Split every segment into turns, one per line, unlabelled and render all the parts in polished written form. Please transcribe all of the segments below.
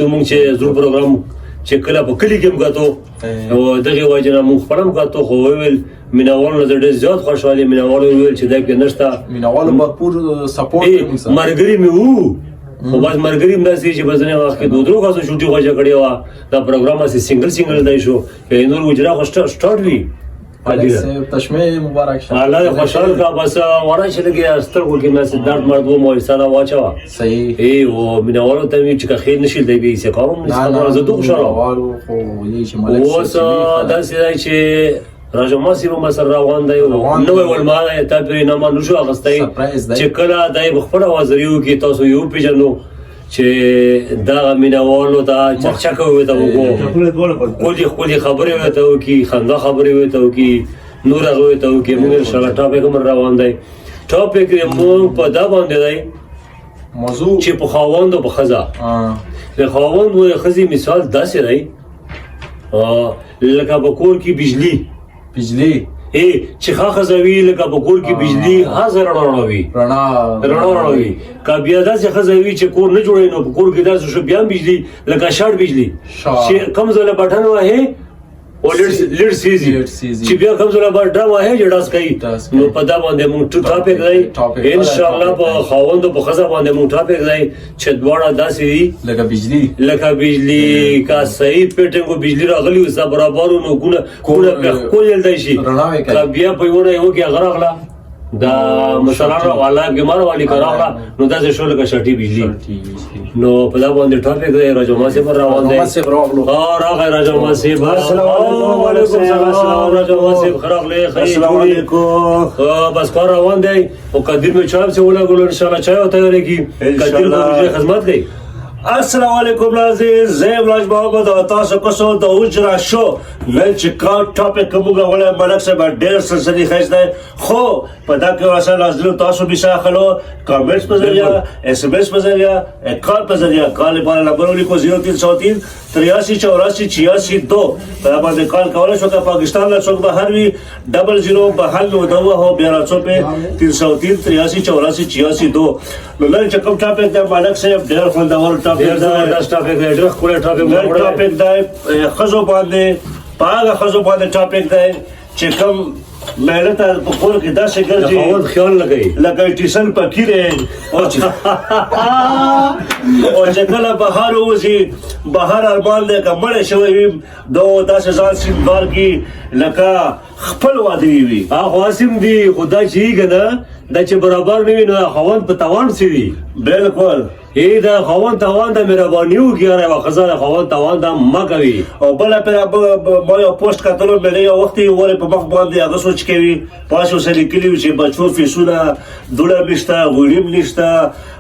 مونږ چې زوړ پروګرام چې کله په کلي کې هم کتو او دغه وجه نه مونږ خپل هم کتو، خو ویل مینوالو نه ډېر زیات خوشحالي، مینوالو ویل چې دا کې نشته.
مینوالو بھرپور سپورټ.
مرګري مې وو، خو بس مرګري هم داسې چې بس ځینې وخت کې دوه درو کسو چوټي خوښه کړې وه. دا پروګرام هسې سنګل سنګل دی شو، نور اجرا خو سټارټ وي.
تشمه مبارک
شه، الله دې خوشحال کا. بس ورا چې لګي سترګو کې مې درد مرد وو، مو سره واچوا.
صحیح.
ای او مینوالو ته چې که خیر نشي دی به څه کوم، نه زه دوه خوشاله
خو یې چې ملک.
اوس داسې دی چې راجما سی به سره روان دی، نو ول ما ته پرې نه ما نشو اغستای چې کله دای خپل وزریو کې تاسو یو پیژنو چې دا مینوالو ته چکچک وي ته وګو، خپلې خپلې خبرې وي ته وکي، خندا خبرې وي ته وکي، نور هغه وي ته وکي. موږ ان شاء الله ټاپک هم روان دی. ټاپک موږ په دا باندې دی
موضوع
چې په خاوند او په ښځه، د خاوند او ښځې مثال داسې دی لکه په کور کې بجلی.
بجلی.
ای چې ښه ښځه وي لکه په کور کې بجلی، هر رڼا رڼا وي،
رڼا
رڼا رڼا وي. که بیا داسې ښځه وي چې کور نه جوړوي، نو په کور کې داسې شو بیا بجلی لکه شارټ بجلی، چې کوم ځای بټن وهې او لړ سیزي، چې بیا کوم ځای بټن وهې چې ډاس کوي. نو په دا باندې موږ ټاپک دی ان شاء الله، په خاوند په ښځه باندې موږ ټاپک دی چې دواړه داسې دي
لکه بجلی،
لکه بجلی. که صحیح پیټنګ بجلی راغلی اوس برابر، نو ګونه ګونه په خپل دی شي. که بیا په یو نه یو کې غرغله دا مسلمان والا بیمار والی کراغله، نو داسې شو لکه شټي بجلی. نو په دا باندې ټاپک دی. راجو ما صاحب روان دی. راغی راجو ما صاحب.
السلام
علیکم. سلام راجو ما صاحب، خراغلی.
السلام علیکم.
بس کار روان دی او قدیر می چای څه ولګول، ان شاء الله چای او تیارې کی قدیر په خدمت کوي.
السلام علیکم ناظرین، زه راج محمد او تاسو کوسو د اجرا شو. نن چې کار ټاپک موږ ولا ملک صاحب ډېر سلسلې خیز دی، خو په دا کې واسه ناظرین تاسو به ساخلو کمنټس په ذریعہ، اس ام اس په ذریعہ، کال په ذریعہ. کال لپاره نمبر ولیکو 0303 83 84 86 2. په باندې کال کولای شو. که پاکستان له څوک بهر وي، 00 بهر نو دوه هو بیا راڅو په 303 83 84 86 2. نو نن چې کوم ټاپک دی ملک صاحب، ډېر خوندور ټاپک
ډېر زبردست ټاپک دی، ډېر ښکلی ټاپک.
ټاپک دی. ښځو باندې، په هغه ښځو باندې ټاپک دی چې کوم مېړه ته په کور کې داسې ګرځي،
خاوند خیال نه کوي،
لکه ټیسن پکې دی، او چې کله بهر ووځي، بهر ارمان دی که مړی شوی وي، نو داسې ځان سینګار کړي لکه خپل واده وي.
هغه خو هسې هم دي، خو دا چې که نه، دا چې برابر نه وي، نو خاوند په توان څه وي.
بالکل.
ای دا خاوند توان ته مهرباني وکړي، یاره یوه ښځه د خاوند توان ته مه کوي.
او بله پرې ما یو پوسټ کتلو، مې یو وخت یې ولې په مخ باندې هغه سوچ کوي، پاس ورسره لیکلي وو چې بچو فیسونه دوړه نشته، غوړي هم نشته،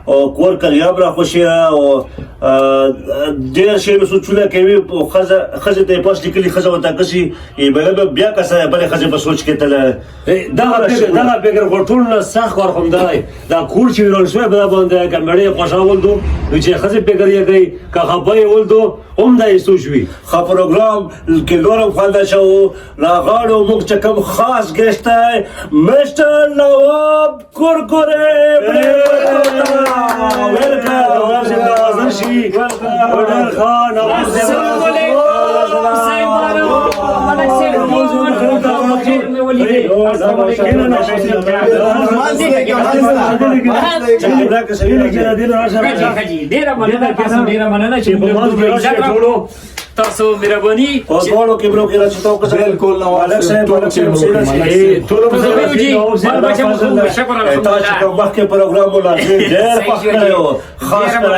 او کور کلیام را خوشې، او ډېر شی سوچونه کوي. ښځې ته یې پاس لیکلي، ښځه ورته کسي یې بیا کسه بلې ښځې په سوچ کې تللی.
دغه فکر خو ټول نه سخت کار خو همدا دی. دا کور چې ویران شوی په دا باندې که مېړه یې خوشحال ولدو، نو چې ښځې فکر یې کوي، که خفه یې ولدو هم دا یې سوچ وي.
ښه پروګرام کې نور هم خوند اچوو. راغاړو موږ چې کوم خاص ګیسټ دی، مسټر نواب کورکورې. ویلکم.
شي ډېر ښه نواب.
السلام علیکم صاحبانو، ملک صاحب ټول مې ولیدې. السلام علیکم. ډېره مننه تاسو، ډېره مننه چې موږ عزت راکړو، تاسو مهرباني.
په دواړو کیمرو کې راځي تو.
بالکل.
ملک صاحب، ملک صاحب،
ټولو.
تاسو کوم مخکې پروګرام مو لازم ډېر خوښ کړی و، خاص کر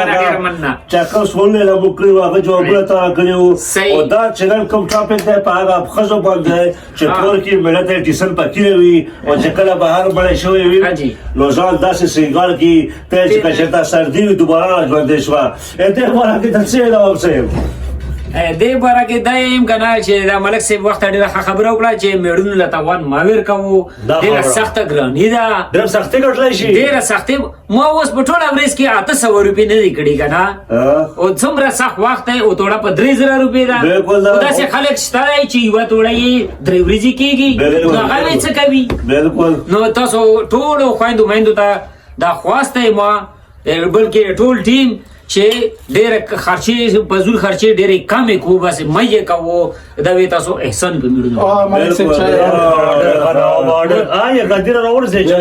چې کوم سوالونه له موږ کړي وو، هغه جوابونه تا کړي وو. او دا چې نن کوم ټاپک دی، په هغه ښځو باندې چې کور کې مېړه ته ټیسن پکې وي، او چې کله بهر مړی شوی وي، نو ځان داسې سینګار کړي ته چې که چېرته سردي وي، دوباره را ژوندی شوه. دې باره کې ته څه یې نواب صاحب؟
دې باره کې دا یم که نه چې دا ملک صاحب وخت ډېره ښه خبره وکړه چې مېړونو له توان مه ورکوو، ډېره سخته ګراني ده،
ډېره سختي ګټلی شي،
ډېره سختي. ما اوس په ټوله ورځ کې 800 روپۍ نه دي کړي که نه، او څومره سخت وخت دی، او توړه په 3000 روپۍ ده. او داسې خلک شته دی چې یوه توړه یې 3 ورځې کېږي، نو هغه یې څه کوي؟
بالکل.
نو تاسو ټولو خویندو میندو ته دا خواست دی ما، بلکې ټول ټیم چې ډېر خرچې فضول خرچې ډېرې کمې کو، بس مې یې کوو. دا وی تاسو احسان په میړونو.
ملک صاحب چای.
آیا قدیر راورسې چې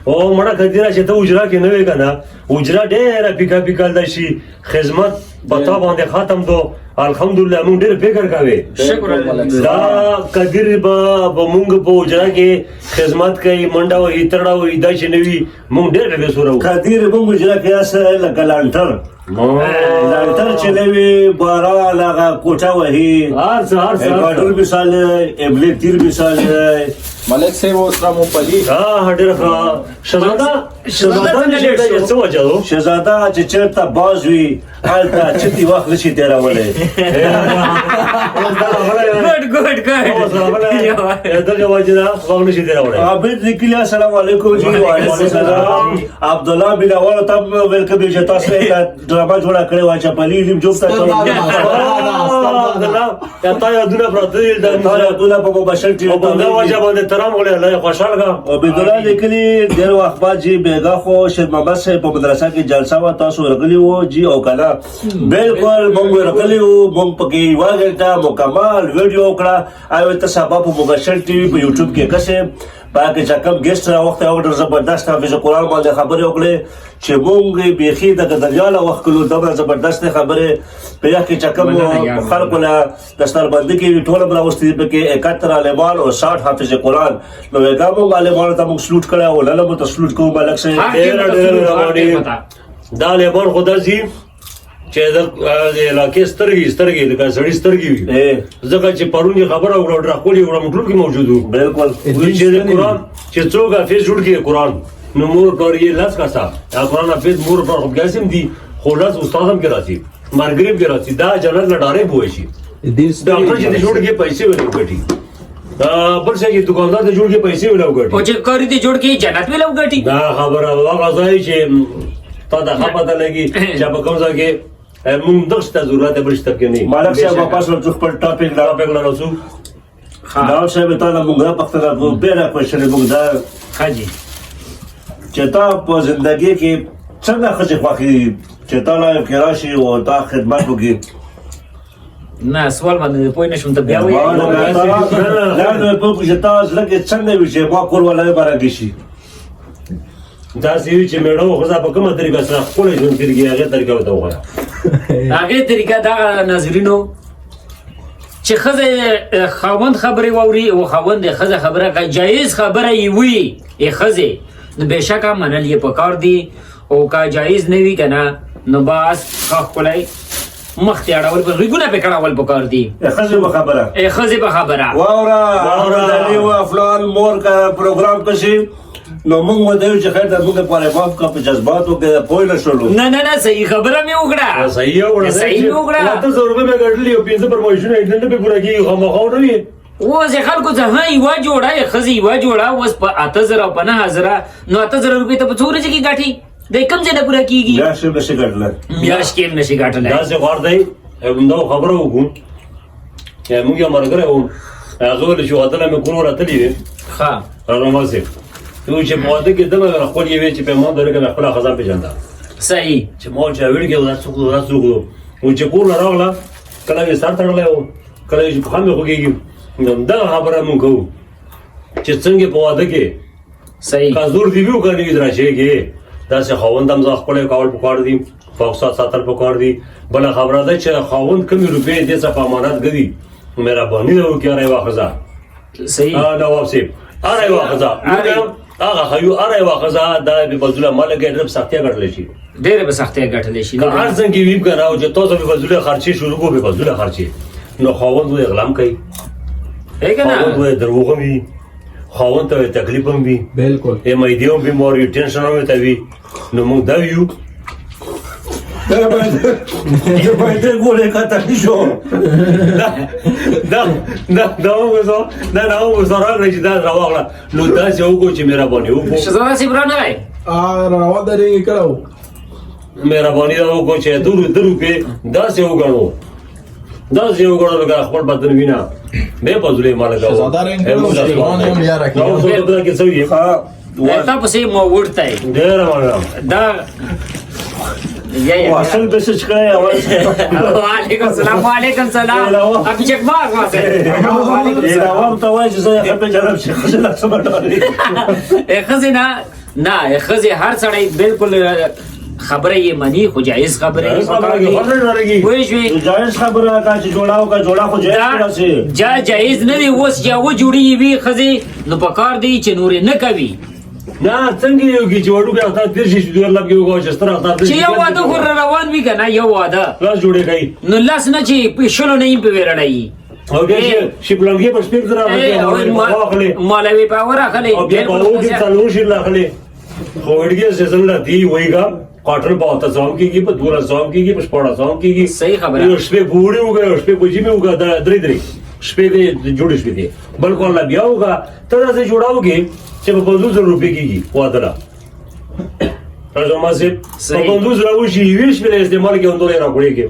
او مړه قدیره چې ته اجرا کې نه وې کنه، اجرا ډېره پیکا پیکا شي، خدمت پتا باندې ختم دو. الحمدلله مونږ ډېر فکر کوي.
شکر
ملک.
دا قدیر به مونږ په اجرا کې خدمت کوي، منډه وهي، تړه وهي، دا چې نه وي مونږ ډېر به سورو.
قدیر موږ اجرا کې اسه لکه لانټر، لانټر چلوي، باران هغه کوټه وهي،
هر څه هر څه.
ګاډور مثال ابلی تیر مثال.
ملک صاحب اوس را مو پلی.
ها، ډېر ښه. شهزاده، شهزاده نشي، څه وجه ده؟
شهزاده چې چېرته باز وي هلته چتي وخت نشي تېرولی.
ګډ ګډ ګډ.
دغه وجه ده وخت نشي تېرولی.
عابد لیکلی، السلام علیکم جی. وعلیکم السلام. عبدالله بلاول ته ویلکم چې تاسو یې ډرامه جوړه کړې وه چې پلی لیم جوړ ته.
تا یادونه پراته دي.
تا یادونه په مباشر ټي
او په دا وجه باندې ترام غوړي، الله خوشحال کا.
عبدالله لیکلی، ډېر وخت بعد جی. بیګا خو شیر محمد صاحب په مدرسه کې جلسه وه، تاسو ورغلي وو جی او که نه؟ بالکل مونږ ورغلي وو، مونږ پکې یوه ګنټه مکمل ویډیو وکړه او ته سبا په مباشر ټي وي په یوټیوب کې کسې. پاکې چې کوم ګیسټ راوخته او ډېر زبردست حافظ قرآن باندې خبرې وکړې چې مونږ یې بیخي د دریا له وخت کلو دومره زبردستې خبرې په یخ کې چې کوم خلکو له دستاربندي کې ټول هم راوستي دي. پکې 71 عالمان او 60 حافظ قرآن. نو دا مونږ عالمانو ته مونږ سلوټ کړی او لاله مو ته سلوټ کوو ملک صاحب.
ډېر ډېر مهرباني. دا لیبر خدا زی چې د علاقې سترګې سترګې لکه سړی سترګې وي، ځکه چې پرون یې خبره وکړه، ډېره ښکلې وکړه، موږ ټول کې موجود وو. وی چې د قرآن چې څوک حافظ جوړ کړي قرآن، نو مور پلار یې لس کسه یا قرآن حافظ مور پلار خو بیا هم دي، خو لس استاد هم کې راځي، مرګري هم کې راځي، دا جنت له ډارې پوه شي. ډاکټر چې جوړ کړي پیسې ولې وګټي، بل څه چې دکاندار ته جوړ کړي پیسې ولې وګټي،
او چې کاری دې جوړ کړي جنت ویلو ګټي.
دا خبره هغه ځای چې تا ته ښه پته لګي چې په کوم ځای کې مونږ دغه ته ضرورت دی، بل څه کې نه.
مالک صاحب واپس ورځو خپل ټاپک لا.
ټاپک له رسو.
دا صاحب ته له مونږ پښتنه بېله کوشن مونږ دا
ښه جی.
چې تا په زندګۍ کې څنګه ښځې خوښي چې تا لا کې راشي او تا خدمت وکړي؟
نه، سوال باندې پوه نه شوم، ته بیا وایې.
دا نو په چې تا زړه کې څنګه وي چې ما کور ولا برابر شي؟
داسې وي چې مېړه او ښځه په کومه طریقه سره ښکلی ژوند تېر کړي، هغې طریقه ورته وښیه.
هغې طریقه دغه ناظرینو چې ښځه خاوند خبرې واوري او خاوند یې ښځه خبره کوي، جایز خبره یې وي یې ښځې، نو بېشکه منل یې پکار دي، او که جایز نه وي که نه، نو بس ښه ښکلی مخ ته اړول، په غوږونه پې کړول پکار دي.
ښځې په خبره.
ښځې په خبره.
واوره.
واوره.
واوره و فلان مور کا پروګرام کشي، نو موږ ودیو چې خیر د موږ لپاره معاف کا، په جذباتو کې پوه نه شولو.
نه نه نه، صحیح خبره مې وکړه.
صحیح وکړه.
صحیح مې وکړه.
800 روپۍ مې ګټلې او پنځه فرمایشونه یې نه پرې پوره کېږي، خامخا نه وي.
اوس یې خلکو ته ها یوه جوړه یې ښځې یوه جوړه اوس په 8000 او په 9000، نو 8000 روپۍ ته په څو ورځې کې ګټي؟ د کوم ځای نه پوره کېږي؟
میاشت هم نشي ګټلی.
میاشت کې هم نشي ګټلی.
داسې غوړ دی. دا خبره وکړو چې موږ یو ملګری وو، هغه ویل چې واده له مې کور راتلي وي.
ښه.
رحمان صاحب نو چې په واده کې دمه خپل یې وی چې په ما درکه مې خپله ښځه پېژنده.
صحیح.
چې ما چې ویل کې دا څوک دا څوک، او چې کور له راغله کله یې سر تړلی و، کله یې چې پښه مې خوږېږي. نو دغه خبره مونږ کوو چې څنګه په واده کې
صحیح
که زور دی وي او که نه وي دراشېږي، داسې خاوند هم ځان ښکلی کول پکار دي، پاک ساتل پکار دي. بله خبره ده چې خاوند کمې روپۍ دې څخه په امانت ږدي، مهرباني ده وکړي هره یوه ښځه.
صحیح.
نواب صاحب، هره یوه ښځه هغه خیو هره یوه ښځه دا بې فضوله مال لګوي، ډېره په سختۍ ګټلی شي.
ډېره په سختۍ ګټلی شي.
که هر څنګه وي که نه، او چې تاسو بې فضوله خرچې شروع کړو، بې فضوله خرچې، نو خاوند وایي غلام کوي،
دی که
خاوند
نه؟
وایي دروغ هم وي، خاوند ته وایي تکلیف هم وي. ای مې هم بیمار وي، ټینشن هم ورته وي. نو موږ دا یو
زه باید ګولې کاته شو.
دا دا دا دا موږ دا دا موږ راغله چې دا راوغله، نو داسې وکړو چې مهرباني وکړو.
شهزاده صاحب را نه غی.
روان درې کړو.
مهرباني دا وکړو چې درو روپې داسې وګڼو، داسې وګڼو لکه خپل بدن وینه بې فضولې ما لګاوه.
شهزاده رنګ کړو، شیران هم یا راکړي.
دا اوس په کې څه وي؟
تا پسې مو ورته
ډېره مننه.
دا
اصل به څه کړی اول.
وعلیکم السلام. وعلیکم السلام. ابي چکماق واسه. وعلیکم السلام.
عوام ته وایي چې زه ښه پېژنم چې ښځې لا څومره ډولې.
ښځې نه نه، ښځې هر سړی بالکل خبره یې مني، خو جایز خبره یې پوه شوې؟
جایز خبره کا چې جوړاو کا جوړا، خو جایز راځي.
جا جایز نه دی. اوس چې و جوړي وي ښځې نو پکار دی چې نورې نه کوي.
نه، څنګه یو کې چې وړوکی اختر تېر شي، چې دوی لب کې وګوري چې ستر اختر
چې یو واده خو روان وي که نه، یو واده
لاس جوړې کوي
نو لاس نه چې شلو نه یې په ویرړی
او بیا چې شیپلنګې په 6000 اخلي،
مالوي پاور اخلي،
او بیا په وګ څلور شي اخلي. خو وړګي سیزن لا دی وایګا کاټن په 800 کېږي، په 1200 کېږي، په 1600 کېږي.
صحیح خبره.
یو شپې بوړي وګا، یو شپې بجې مې وګا، دا درې درې شپې دې جوړې شوې دي. بلکې الله بیا وګا ته داسې جوړاوږي چې په 50,000 روپۍ کېږي واده له راځه ما سي په 50,000 وشي، یوې شپې له استعمال کې همدومره راکړېږي.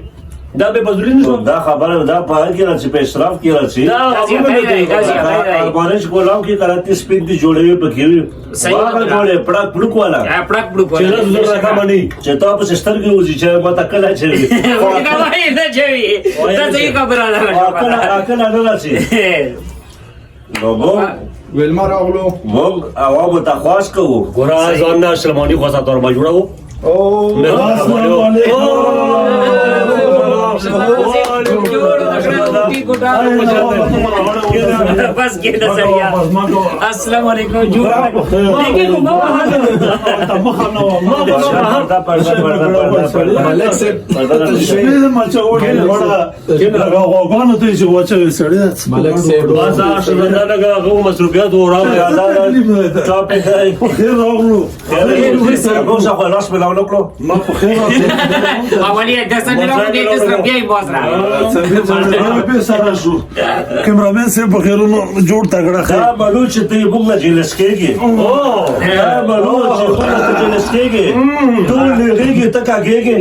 دا به فضولي نه شو.
دا خبره دا په هر کې راځي، په اسراف کې راځي.
دا خبره نه
دا زیاتی دی.
ارمانش ګلام کې کراتی سپین دي جوړوي پکې وي.
صحیح
واغه
خبره.
جوړې پړک پړک والا.
پړک پړک
چې
والا.
لس زره رقم نه
چې تا په سترګې وځي چې ما ته کله چې
دا وایي نه چوي، دا صحیح خبره ده.
کله کله نه راځي. نو موږ
ویلما راغلو.
موږ عوامو ته خواست کوو.
ګوره ځان نه سلماني خو ساتور ما جوړاو.
او
بس کې د سړیا. السلام علیکم. جوړ لیکن ما
ملک صاحب. ملک صاحب.
بس شزنده لګه غو مصروفیات و راغله.
ټاپک دی. موږ خو لاس ملاو نه کړو.
اولی د سره دې د سره بیا باز را.
کیمرامین صاحب په خیرونو جوړ تګړه.
دا بلوچ ته موږ له جلس کېږي، دا بلوچ چې موږ له جلس کېږي، ټول لريږي ته کاږيږي.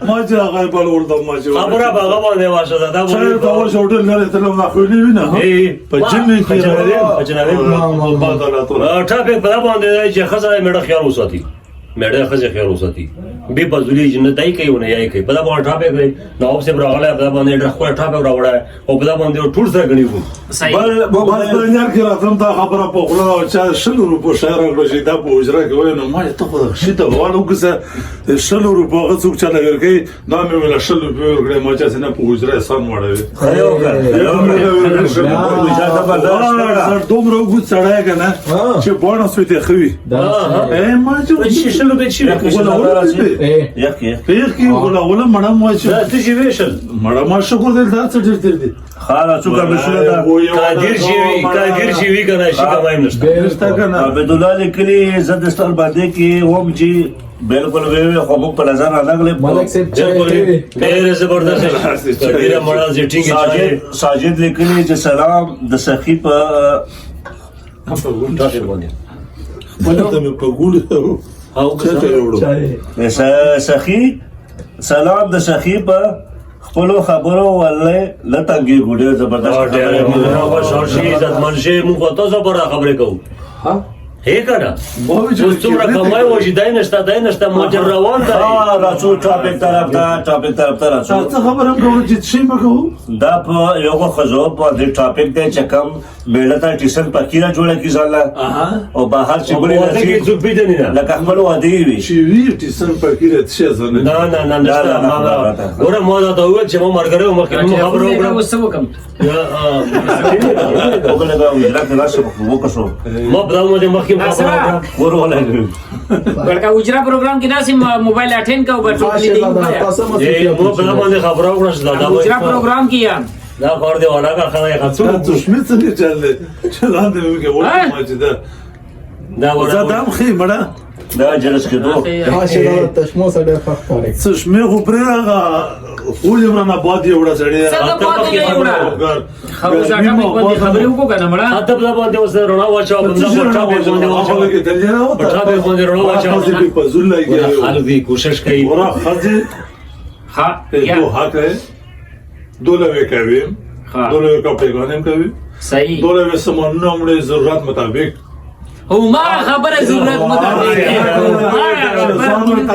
ما چې هغه بل ورته ما چې
خبره باغه باندې واشه دا.
چې ته اوس هوټل نه تلم نه خو نه په جنې کې.
ټاپک په باندې چې خزه میړه خیال وساتي، میړه خزه خیال وساتي، بے فضولی چې نه دای کوي نه یې کوي. په دا باندې ټاپک دی. نو صاحب راغلی په دا باندې ډېر ښکلی ټاپک راوړی او په دا باندې ټول سره غني وو.
صحیح.
بل
بس دنیا کې راتلم تا خبره په خوله او چا 20 روپو شی راکړه چې دا په حجره کې وای، نو ما ته خو شي ته غواړم وکړه 20 روپو هغه څوک چا لګر کوي. دا مې ویل 20 روپۍ ورکړې، ما چې نه په حجره سم وړوي. دومره اوږد سړی که نه چې باڼه سوی ته ښه وي. ما چې
20 روپۍ چې
یخ یخ
پیښ کې غولا غولا مړه ما چې
دا څه چې ویشل
مړه ما شکر دې دا څه ډېر تیر دي.
خاله څوک به شو دا
قادر شي وي، قادر شي وي کنه شي کمایم نشته.
نشته کنه.
عبدالله لیکلي زه د ستر باندې کې وم چې بالکل وی وی، خو موږ په نظر راغلې.
ملک صاحب چای کوي.
ډېر زبردست ډېر مړه چې ټینګ.
ساجد ساجد لیکلي چې سلام د سخی په
ټاپک باندې
ته مې په ګول
او
چاته یوړو.
چای.
سخی سلام د سخی په خپلو خبرو ولې لتنګي ګډه زبردست.
ډېر خوشحال شي، عزتمن شي. موږ تاسو پر خبرې کوو.
ها
هی کنه اوس څومره کمای و چې دای نشته، دای نشته، موټر روان دی.
ها راځو ټاپک طرف ته، ټاپک طرف ته راځو.
څه خبره کوو چې شي مکو.
دا په یو خزو په دې ټاپک دی چې کم میړه ته ټیسن پکیره جوړه کی ځاله او بهر چې بلی
واده کې
راځي
څوک پیژني نه
لکه خپل واده وي.
چې وی ټیسن پکې څه ځنه.
نه نه نه نشته. ګوره ما دا ته وویل چې ما مرګره مخکې مو خبره وکړه.
اوس څه وکم؟
وګړه دا وجرا کې راشه وکړو.
ما په دا باندې مخکې خبره وکړه.
ور ولګ
بلکې اجرا پروګرام کې داسې موبایل اټین کا او ټول دې.
تاسو
ما په دا باندې خبره وکړه چې دا
اجرا پروګرام کې یم.
دا کار دی ولا کا خدای خڅو.
چشمه څه چل چې لاندې وګه وړه ما چې دا
دا
زه دام خې مړه.
دا جلس کې دوه
ماشاءالله تشمو سره ډېر ښه ښکاري.
چشمه خو پرې هغه خولې ورنه باد یې وړه سړی.
څنګه باد یې وړه؟ خو ځکه مې باندې خبرې وکړه کنه مړه.
ادب دا باندې اوس رڼا واچو، په ټاپک باندې واچو، په ټاپک باندې رڼا واچو.
په زول لګي.
خلک دې کوشش کوي.
ورا خځه
ها
دو حق ہے، دو لوے کوي، دو لوے کپڑے گانے کوي،
صحیح،
دو لوے سامانونه مړې ضرورت مطابق.
او ما خبره ضرورت مطابق
ځان ورته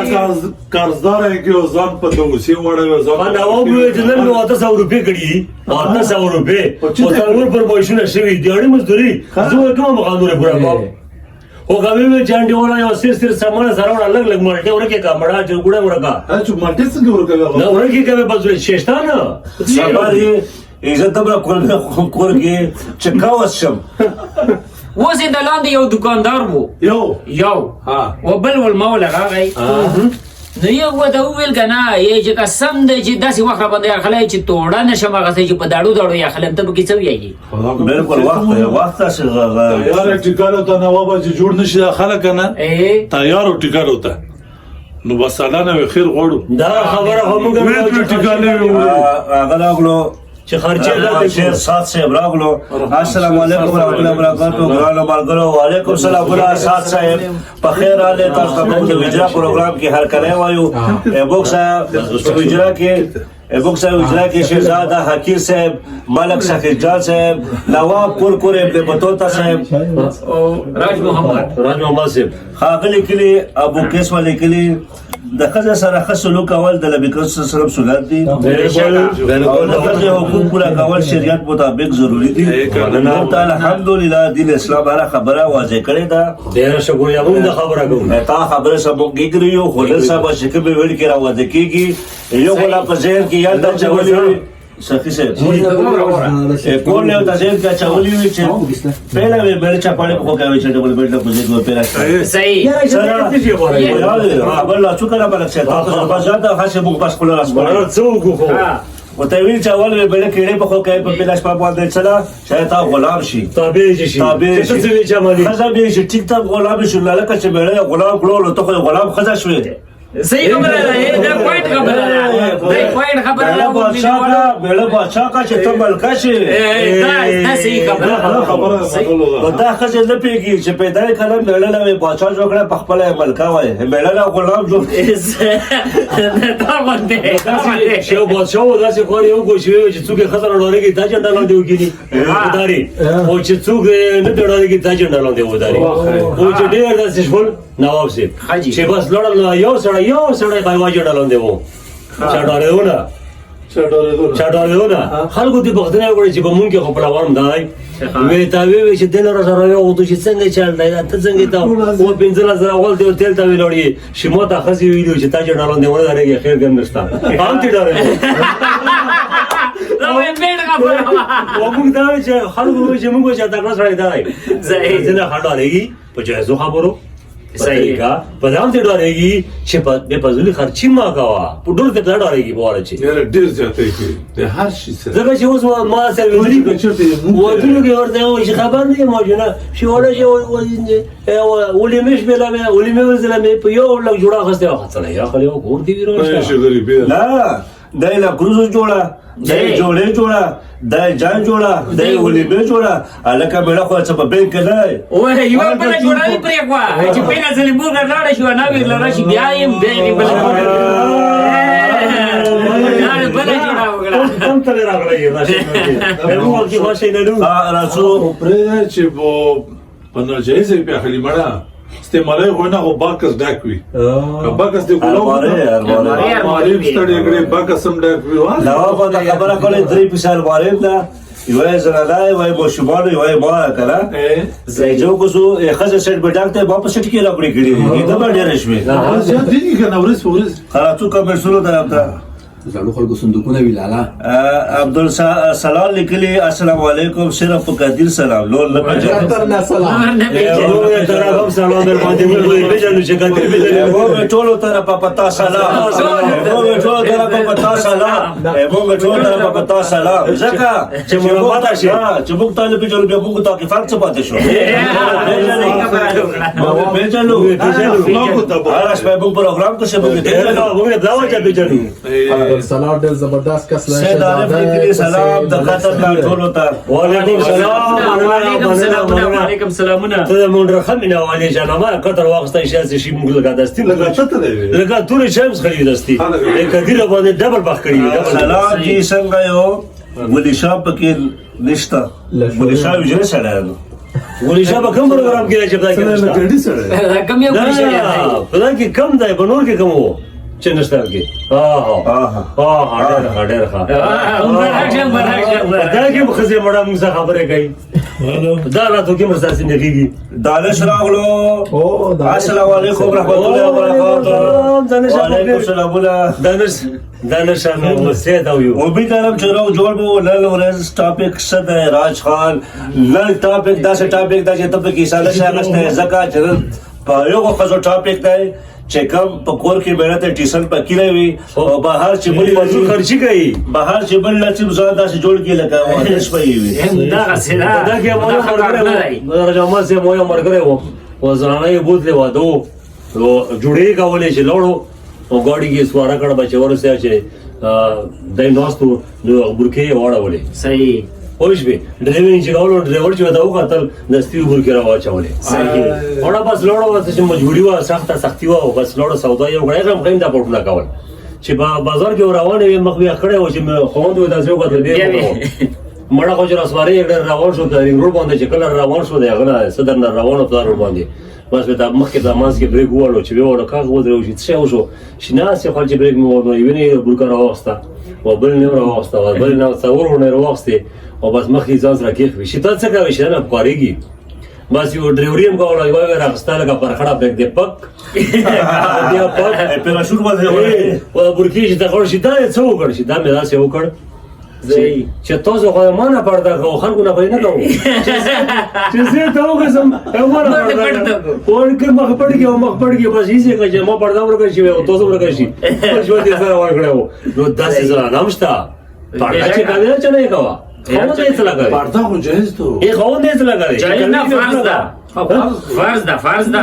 قرضدار کې او ځان په دوسیې وړوي، ځان
نواب وویل چې نن مې 800 روپۍ کړي دي، 800 روپۍ، او څلور فرمایشونه شوي دي، دیاړي مزدوري زه وایي کومه مخاندورې پوره کوم. خو که مې وویل چې انډیواله یو سیر سیر سامان سره وړه، لږ لږ مالټې ورکې که مړه چې ګوړه ورکه.
چې مالټې څنګه ورکوي؟
نه ورکې کوي بس شیشته نه
سبا دې عزت دومره کور کې چې کاوس شم.
اوس یې د لاندې یو دکاندار وو، یو و بل ول موله راغی، نو یو ورته وویل که نه یې چې قسم دی چې داسې وخت راباندې اخلی چې توړه نه شم اخیستی، چې په داړو داړو یې اخلم، ته پکې څه ویایي؟
بالکل وخت دی، وخت داسې
تیار ټیکالو ته نوابه چې جوړ نه شي دا خلک که نه، تیار او ټیکالو ته نو بس الله نه خیر غواړو.
دا خبره خو موږ
هغه راغلو
چې خرچې
شیر سات صاحب راغلو. السلام علیکم ورحمت الله وبرکاتو ګرانو ملګرو. وعلیکم السلام ګران سات صاحب، په خیر راغلی. تاسو ته موږ د وجرا پروګرام کې هرکلی وایو. ابوک صاحب وجرا کې، ابوک صاحب وجرا کې شهزاده حقیر صاحب، ملک سخیر جان صاحب، نواب کورکور ابن بطوطه صاحب،
او راج محمد،
راج محمد صاحب.
ښاغلي کلي ابو کیس والے کلي د ښځې سره ښه سلوک کول د نبي کریم صلی الله علیه وسلم سنت دي، او د ښځې حقوق پوره کول شریعت مطابق ضروري دي. موږ ته الحمدلله دین اسلام هره خبره واضح کړې ده.
ډېره شکریه، موږ دا خبره کوو.
تا خبره سره موږ ګیګري یو، خو نن سبا چې کومې ویل کې راواضح کېږي، یو خو لا په ذهن کې یاد اچولي وي. سخي صاحب کور له ته ذهن کې اچولي وي چې پهله مې بل چا پړې خو کوي چې ډبل بیډ له کوزې دوه پیرا
صحیح.
بل لا څو کله بلک صاحب تاسو په ځان ته خاصه موږ بس خپل راس
څه وکړو؟ خو
او ته ویل چې اول مې بل کېړې په خو کوي په پیلاش په باندې چلا شاید تا غلام شي،
تابع شي،
تابع
شي، څه وی چې مانی
خزه به شي، ټیک ټاک غلام شي، لکه چې مېړه غلام کړو نو ته خو غلام خزه شوې.
صحیح خبره ده، دا پوینټ خبره ده، دا پوینټ خبره ده.
میړه بادشاه کا چې ته ملکه شې،
دا صحیح خبره
ده.
نو دا ښځې نه پوهېږي چې پیدا یې کړه مېړه له بادشاه جوړ کړه، په خپله یې ملکه وایي، مېړه له غلام جوړ.
دا غوندې
چې یو بادشاه و، داسې کار یې وکړو چې څوک یې ښځه نه ډارېږي دا جنډه لاندې وکیني وداري، او چې څوک نه ډارېږي دا جنډه لاندې وداري. او چې ډېر داسې شول نواب صاحب چې بس لړل، یو سړی یو سړی قایوا جنډه لاندې وو، چا ډارېدو نه، چا ډارېدو نه. خلکو دې پوښتنه وکړه چې په مونږ کې خو پلوان دی، وی تا وی چې دل را سره یو ته چې څنګه چل دی، ته څنګه تا و 15,000 غول دی تل ته ویلوړي چې مو ته خزي ویلو چې تا جنډه لاندې ونه ډارېږي، خیر دې نشته، هم ته ډارېږي.
دا وې مېړه خبره
و موږ دا چې خلکو وی چې موږ چې تکړه سړی دی، ځینې خلک ډارېږي په جایزو خبرو،
صحیح
په دام ته ډارېږي چې په بې فضولي خرچي ما کوه، په ډول ته ډارېږي په واړه چې
یاره ډېر زیاتی کوي د هر شي سره.
ځکه چې اوس ما سره ویلي ودونو کې ورته وایي چې خبر نه یم جنه چې وړه چې ولې مې شپې لا مې ولې مې ورځ لا مې په یو لک جوړه اخیستې وه، خرڅولی یا خلې کور دې وي راشه.
نه دی له کروزو جوړه، دی جوړې جوړه، دی جان جوړه، دی ولیمې جوړه، هلکه مېړه خو څه په بانک کې نه دی.
وای یوه بله جوړه یې پرېږده چې پهله ځلې مور لاړه شي نه وي راشي بیا یې بیا یې بله بله جوړه وکړه.
هم تلې راغلی یې موږ کې خوښې نه لرو.
راځو
پرېږده چې په ناجایزه یې پرې اخلي مړه استعمالوي خو نه، خو باکس ډک وي، که باکس دې ګلاو المارۍ هم ستړې کړې، باکس هم ډک وي.
نواب دا خبره کړې 3 پیسې المارۍ ده، یوه یې زنانه، یوه یې ماشومانو، یوه یې ما که نه جو کوسو ښځه سیټ به ډک دی، ما په سیټ کې راکړې کړې دي، دا به ډېرې شوې.
زیات دي که نه ورځ په ورځ.
خراتو کمېسونو طرف ته
زړو خلکو صندوقونه وی لالا.
عبدالسلام لیکلی السلام علیکم، صرف په قدیر سلام لول نه پیژنم.
سلام
سلام در باندې موږ پیژنو چې قدیر پیژنو.
موږ ټولو طرفه پتا سلام، موږ ټولو طرفه پتا سلام، موږ ټولو طرفه پتا سلام. ځکه
چې موږ پاته شي،
چې موږ ته نه پیژنو بیا موږ ته فرق څه پاتې شو؟ پیژنو هره شپه موږ پروګرام کې څه موږ پیژنو،
موږ دا وجه پیژنو.
سلام ډېر زبردست کس دی.
سید عارف لیکلي سلام د قطر نه ټولو ته.
وعلیکم سلام.
وعلیکم سلامونه. وعلیکم سلامونه.
ته مونږ ښه مینه والي جانا ما قطر واخیستی شي چې شي موږ لګا دستي
لګا څه ته دی
لګا تورې شمس خري دستي کدیر باندې ډبل بخ کړی.
سلام جی څنګه یو؟ ګلی شاه پکې نشته، ګلی شاه وجره سړی دی.
ګلی شاه په کوم پروګرام کې راځي دا کې
سره
نشته
لګړی سره
دا کم یو
نه
ګلی شاه دی.
په دا کې کم دی، په نور کې کم وو چې نشته کې. ها
آها.
ها، ډېر ښه، ډېر ښه.
مبارک شه، مبارک شه، مبارک.
دا کې ښځې مړه موږ سره خبرې کوي، دا لا تو کې مرسته څنګه کېږي؟
دانش راغلو.
او دانش.
السلام علیکم رحمت الله وبرکاته.
دانش.
وعلیکم سلامونه.
دانش، دانش نو سید او یو
امید لرم چې روغ جوړ به و. نن ورځ ټاپک څه دی راج خان؟ نن ټاپک داسې ټاپک دی چې ته پکې حصه نه شې اخیستی، ځکه چې نن په یو ښځو ټاپک دی چې کوم په کور کې مېړه ته ټیوشن پکې نه وي او بهر چې بل
مزور خرچي کوي.
بهر چې بل لاچ ځان داسې جوړ کړي لکه واده شپه یې وي.
دغسې ده.
دا کې مو
دا
یو
خبر نه دی.
ملګری و، رجا سه مو یو ملګری و، او زنانه یې بوتلې واده و، نو جوړې کولې چې لوړو او ګاډي کې سواره کړه، بچې ورسېده چې دی ناست و، نو برکې یې واړولې.
صحیح.
پوه شوې؟ ډرایوینګ چې کولو، ډرایور چې ورته وکتل، دستي برکې راواچولې.
صحیح.
وړه بس لوړه وه چې مجبوري وه، سخته سختي وه، او بس لوړه سودا یې وکړه. هغه هم خیم دا پورټونه کول چې په بازار کې روانې وې، مخ بیا کړی و چې خوند و داسې وکتل، بیا یې وکړو. مړه خو چې راسوارې یې کړه، روان شو د رینګ روډ باندې. چې کله روان شو د هغه نه صدر نه روان و په روډ باندې، بس به دا مخکې د منځ کې بریک ووهلو، چې ویې وهلو کاغ ودرېو چې څه شی وشو چې ناست یې خو چې بریک مې ووهلو، یوې نه یې برکه راواخیسته او بل نه یې راواخیسته او بل نه څلور ورونه یې راواخیستې او بس مخکې یې ځان سره کېښوې چې ته څه کوې چې نه پکارېږي. بس یو ډریوري هم کوله، یوه یې راخیسته لکه پرخړه پرېږدې دې پک بیا پک
پیراشوټ باندې وړي.
و برکې چې ته شي دا یې څه وکړ چې دا مې داسې وکړ
صحیح.
چې تاسو خو ما نه پرده کوو، خلکو نه خو یې نه کوو چې زه ته وګرځم ما نه
مخ دې
پرده
پټ
کوو. ورکه مخ پټ کړي او مخ پټ کړي، بس هیڅ یې کړه چې ما پرده ورکړه شي او تاسو ورکړه شي، خپل ژوند یې سره ورکړی و. نو داسې زنانه هم شته، پرده چې کوي چې نه یې کوه، خاوند یې څه لګوي؟
پرده خو جایز ته.
یې خاوند یې څه لګوي؟
جایز نه، فرض ده، فرض ده، فرض ده.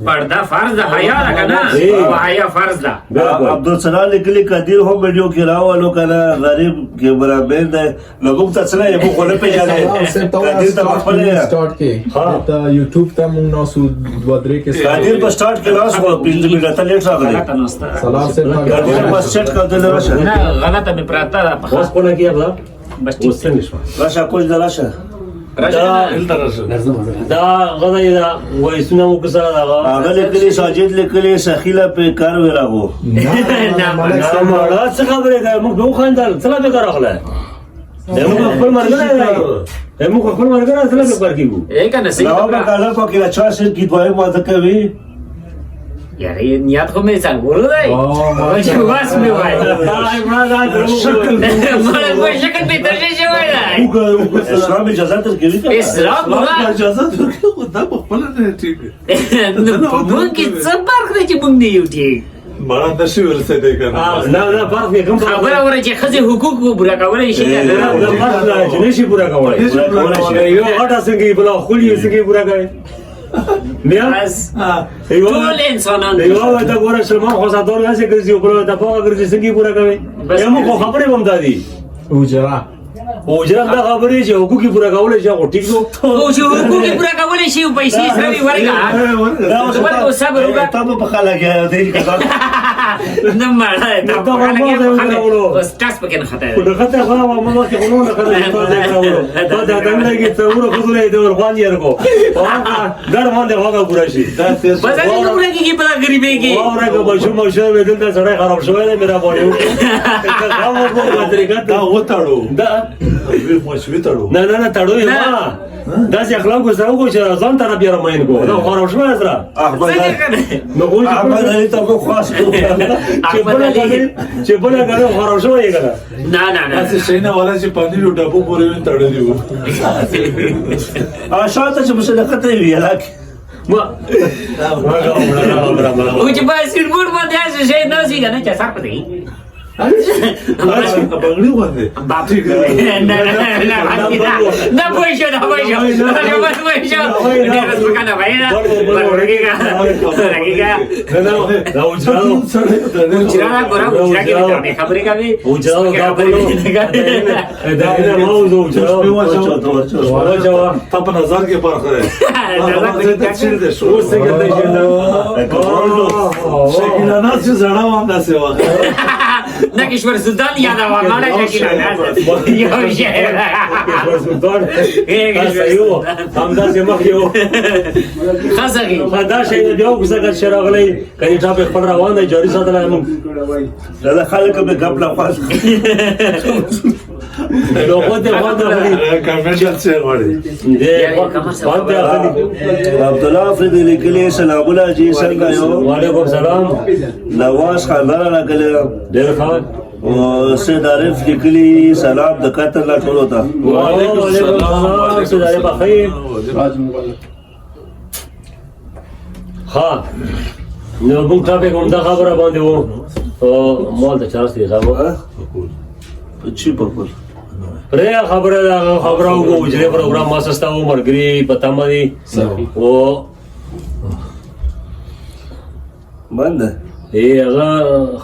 پرده فرض ده، حیا ده که نه؟ او حیا فرض ده.
بالکل.
عبدالسلام لیکلي قدیر هم ویډیو کې راولو که نه، غریب کیمرامین دی، نو موږ ته څه نه یې، موږ خو نه پېژنې. قدیر ته په خپله یې.
سٹارټ کې ته یوټیوب ته مونږ ناسو دوه درې کې.
قدیر په سټارټ کې لاس خو 5 منټه ته لیټ راغلی.
غلطه نوسته.
سلام صاحب.
قدیر په سټ کې دل راشه.
نه، غلطه مې پرته ده.
اوس پونه کې دا
بس ټیک.
اوس څنګه شوه؟
راشه کوچ د راشه.
دا
دلته راشه.
دا غدا دا وایسونه مو سره دا
هغه لیکلي ساجد لیکلي سخیله په کار وراغو.
نه ملک
دا
صاحب.
مړه څه خبرې کوي؟ موږ به وخندل، څه لا به کار راغلی؟ دا موږ خپل ملګری دی، موږ خپل ملګری څه لا به کار کیږو؟
ای که نه، صحیح.
نو
ده.
په کاله پکې لا چا سر کې دوه واده کوي.
یاره نیت خو مې څنګه دی چې بس مې وای
شکل
مړه شکل مې ترې شوی دی.
اسلام اجازه درکوي که نه؟
اسلام
اسلام
نه.
اجازه درکړي خو دا په خپله نه ټیک.
نو په مونږ کې څه فرق دی چې مونږ نه یو ټیک؟
مړه نشي ورسېدی که نه؟
نه نه، فرق دی کوم
خبره وره چې ښځې حقوق و پوره کولی شي که نه؟
نه، فرق نه چې نشي پوره کولی.
نشي پوره کولی.
یو غټه څنګه یې بلا خولي څنګه یې پوره کوي بیا؟
بس ټول انسانان
یو ته ګوره سلمان خو ساتور داسې ګرځي او بل ته پوهه ګرځي، څنګه یې پوره کوي؟
بس
یو خو خبرې هم دا دي.
اجرا
اجرت دا خبرې چې حقوق یې پوره کولی شي خو ټیک شو.
او چې حقوق یې پوره کولی شي او پیسې سره وي ورکړه.
دا اوس
ورکړه او صبر وکړه.
ته به په خلک یې دی
نه مړه ته
دا
په خلک یې
ما
په خلک
راوړو.
اوس ټس پکې نه خطا
خو
دی.
د خطر خو ما مخکې خو نه خطر ته ځای راوړو، دا د دنګ کې څورو خو له دې ورخوان یې ورکو در باندې هغه پوره شي.
دا تېز
بس هسې نه پوره کېږي په غریبۍ کې.
واوره که بشو مشر مې دلته سړی خراب شوی دی، مې را باندې وکړو طریقه
دا وتړو.
دا
مشوي تړو.
نه نه نه، تړو یې
نه.
ما داسې اخلاق سره وکړو چې ځان ته بیا راماین کو، دا خراب شوی سره.
احمد
څنګه کنه؟
نو خو
احمد علي ته مو خاص کړو.
چې بله کړې چې بله کړې خراب شوی یې کنه.
نه نه نه.
داسې شی نه والا چې پنیر او ډبو پورې وي تړلي وو.
شاته چې مسلکته وي هلاک.
ما
او چې په سیټ بورډ باندې هسې شی نه شي که نه چې سر پکې
بنګړي غوندې.
باپ نه نه نه نه، پوه شو، نه پوه شو، نه پوه شو، ډېره سپکه نه وایي ده. ورکېږه ورکېږه.
دا اجرا
اجرا ګوره، اجرا کې درنې خبرې کوي.
اجرا
سپکې
دا
خبرې نه کوي.
دا نه موضوع اجرا
تا په نظر کې فرق دی.
اوس څنګه دی؟
شکیلا ناز چې زړه وام داسې وه.
نه کشور سلطان یادوه مړه شکیلا یو شعر
کشور سلطان صحیح و همداسې مخ یې و
ښه صحیح
دا شی بیا وکړه که چې راغلی که دې ټاپې خپل روان دی جاري ساتلی موږ
دا خلک به ګپ لا خواست
نو خو دې خوند اخلي
کمنټ څه غواړي
دې خوند اخلي
عبد الله افریدي لیکلي سلامونه جی څنګه یو
وعلیکم سلام
نواز خان راغلی
ډېر ښه
او سید عارف لیکلي سلام د قطر لا ټولو ته
وعلیکم سلام سید عارف بخیر
راج مبارک
ها نو موږ ټاپک هم دا خبره باندې وو او مال ته چارس دی خبره
چی په کول
پرې خبره دا خبره وکړو چې پروګرام ما سستا و مرګري پتا ما دي او
بند
ای هغه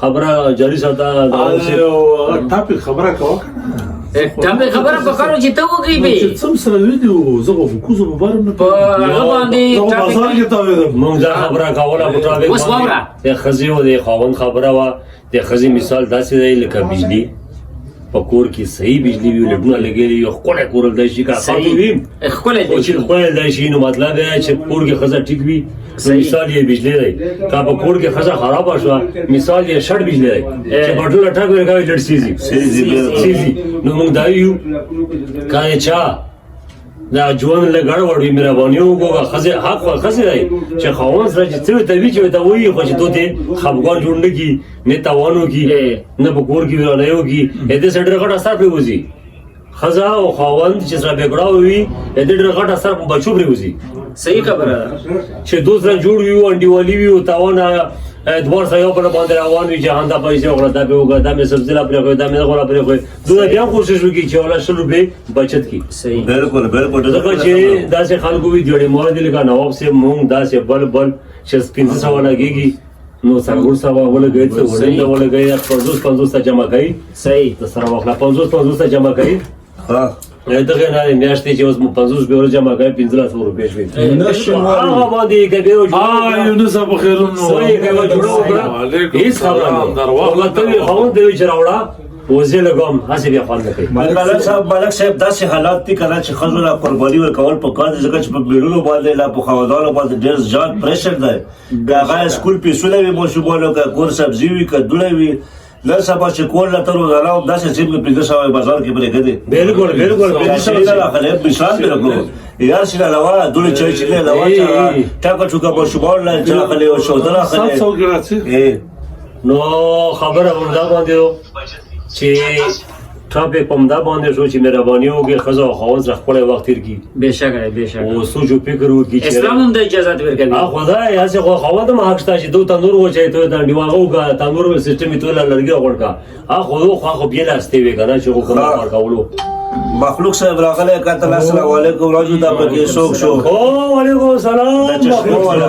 خبره جاری ساته
هغه ټاپک خبره کوه
ټاپک خبره پکارو چې ته وکړې به
چې څم سره ویډیو زه خو کوزه په بار نه
په هغه باندې
بازار کې تاوېدم
مونږ دا خبره کوله په ټاپک
اوس واوره.
د ښځې او د خاوند خبره وه د ښځې مثال داسې دی لکه بجلی په کور کې صحیح بجلی وي لټونه لګېدلي وي ښکلی کور دی شي که خاطر وي
ښکلی
خو
دی
چې ښکلی دی شي نو مطلب دی چې کور کې ښځه ټیک وي نو مثال یې بجلی دی که په کور کې ښځه خرابه شوه مثال یې شړ بجلی دی چې بټونه ټک ورکوي لټ سیزي
سیزي، بالکل.
سیزي نو موږ دا یو که چا دا ژوند له ګډوډ وي مهرباني وکړه ښځې حق خو ښځې دی چې خاوند سره چې څه ورته وي چې ورته وایي خو چې دوی خفګان جوړ نه کړي نه تاوان وکړي نه په کور کې ورانۍ وکړي دې سره ډېر غټ اثر پرېوځي ښځه او خاوند چې سره بېګړاو وي دې ډېر غټ اثر په بچو پرېوځي
صحیح خبره ده
چې دوست سره جوړ وي او انډیوالي وي او تاوان دوار سره یو بل باندې روان وي چې دا پیسې وکړه دا پې وکړه دا مې سبزي لا پرې دا مې دغه لا پرې دوی بیا کوشش وکړي چې ولا 100 روپۍ بچت کړي
صحیح
بالکل بالکل
ځکه چې داسې خلکو وي جوړې مور دي لکه نواب صاحب مونږ داسې بل بل چې 500 لګېږي نو 400 ولګوي څه وړنده ولګوي 50 50 ته جمع کوي
صحیح
د سره واخله 50 50 ته جمع کوي
ها
دغه نه میاشتې چې اوس مو 50 روپۍ ورځ جمع کوي 1500 روپۍ شوې
نه شنواري
هغه باندې که بیا
ها یونس صاحب خیرونو
صحیح که جوړه وکړه هیڅ خبره نه
درواغ
ته وی خاوند دی چې راوړه وزې لګوم هسې بیا خوند نه کوي
ملک صاحب ملک صاحب داسې حالات دي کنه چې ښځو له قرباني ورکول پکار دي ځکه چې په میړونو باندې لا په خاوندانو باندې ډېر زیات پریشر دی که هغه سکول پیسونه وي ماشومانو که کور سبزي وي که دوړه وي نن سبا چې کور له ته روزانه همداسې ځم نو 500 بازار کې پرېږدي
بالکل بالکل
500 نه راخلې مثال مې راکړو یار چې علاوه دوړې چای چې علاوه چې ټاکه ټوکه ماشومان له چې راخلې او شوده راخلې
700 ګرام څه
نو خبره هم دا باندې چې ټاپک په همدا باندې شو چې مهرباني وکړي ښځه او خاوند سره ښکلی وخت تېر کړي
بېشکه بېشکه
او سوچ او فکر وکړي چې
اسلام هم د اجازه ورکوي
ها خدای هسې خو خاوند هم حق شته چې دو تندور وچوي ته انډیواغه وکړه تندور سیسټم یې ته لرګي وغوړ کړه ها خو خو خو بیا لاستې وي که نه چې خو کوم کار کولو
مخلوق صاحب راغلی کتل السلام علیکم راجو دا پکې څوک شو
او وعلیکم السلام
د چشمو والا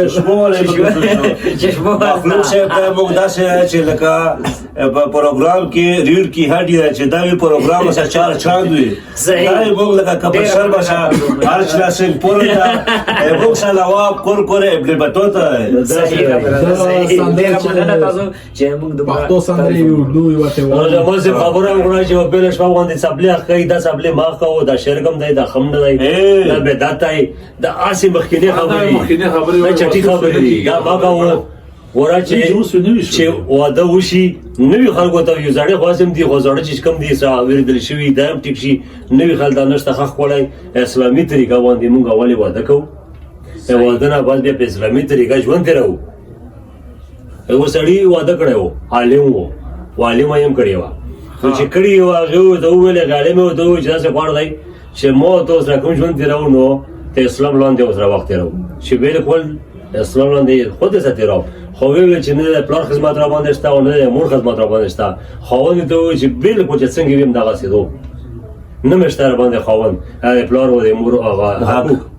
چشمو والا
چشمو والا.
مخلوق صاحب دا موږ داسې چې لکه په پروګرام کې ریډ کی هډي ده چې دا وی پروګرام سره چار چاند وي
صحیح.
دا موږ لکه کپل شرما شه هر چې سنگپور ته موږ سره وا کور کور ابن بطوطه
صحیح خبره ده صحیح
سندره
ډېره
چې
مننه تاسو چې موږ دومره
پښتو سندرې اردو یوه ته
نو زما سه خبره وکړه چې په بل شپه باندې څپلې اخی دا څپلې ما خو دا شرکم دی دا خم نه دی دا بدعت دی دا اسی مخکینی خبرې
مخکینی خبرې
دا چټي خبرې دي دا ما کوو ورا چې چې واده وشي نوي خلکو ته یو زړې خو هم دي خو زړه چې کم دي سا ویردل شوي دا هم ټیک شي نوي خلک دا نشته ښه ښکلی اسلامي طریقه باندې مونږ ولې واده کوو واده نه بعد بیا په اسلامي طریقه ژوند تېروو یو سړي واده کړی و عالم و و عالم یې هم کړی وه نو چې کړی یې وه هغې ورته وویل هغه عالم یې ورته وویل چې داسې خوار دی چې ما ته سره کوم ژوند تېروو نو د اسلام لاندې ورسره وخت تېروو چې بالکل اسلام لاندې خود سره تېروو خو ویې ویل چې نه د پلار خدمت را باندې شته او نه د مور خدمت را باندې شته خاوند یې ته وویل چې بالکل چې څنګه وي همدغسې دو نه مې شته باندې خاوند د پلار او د مور هغه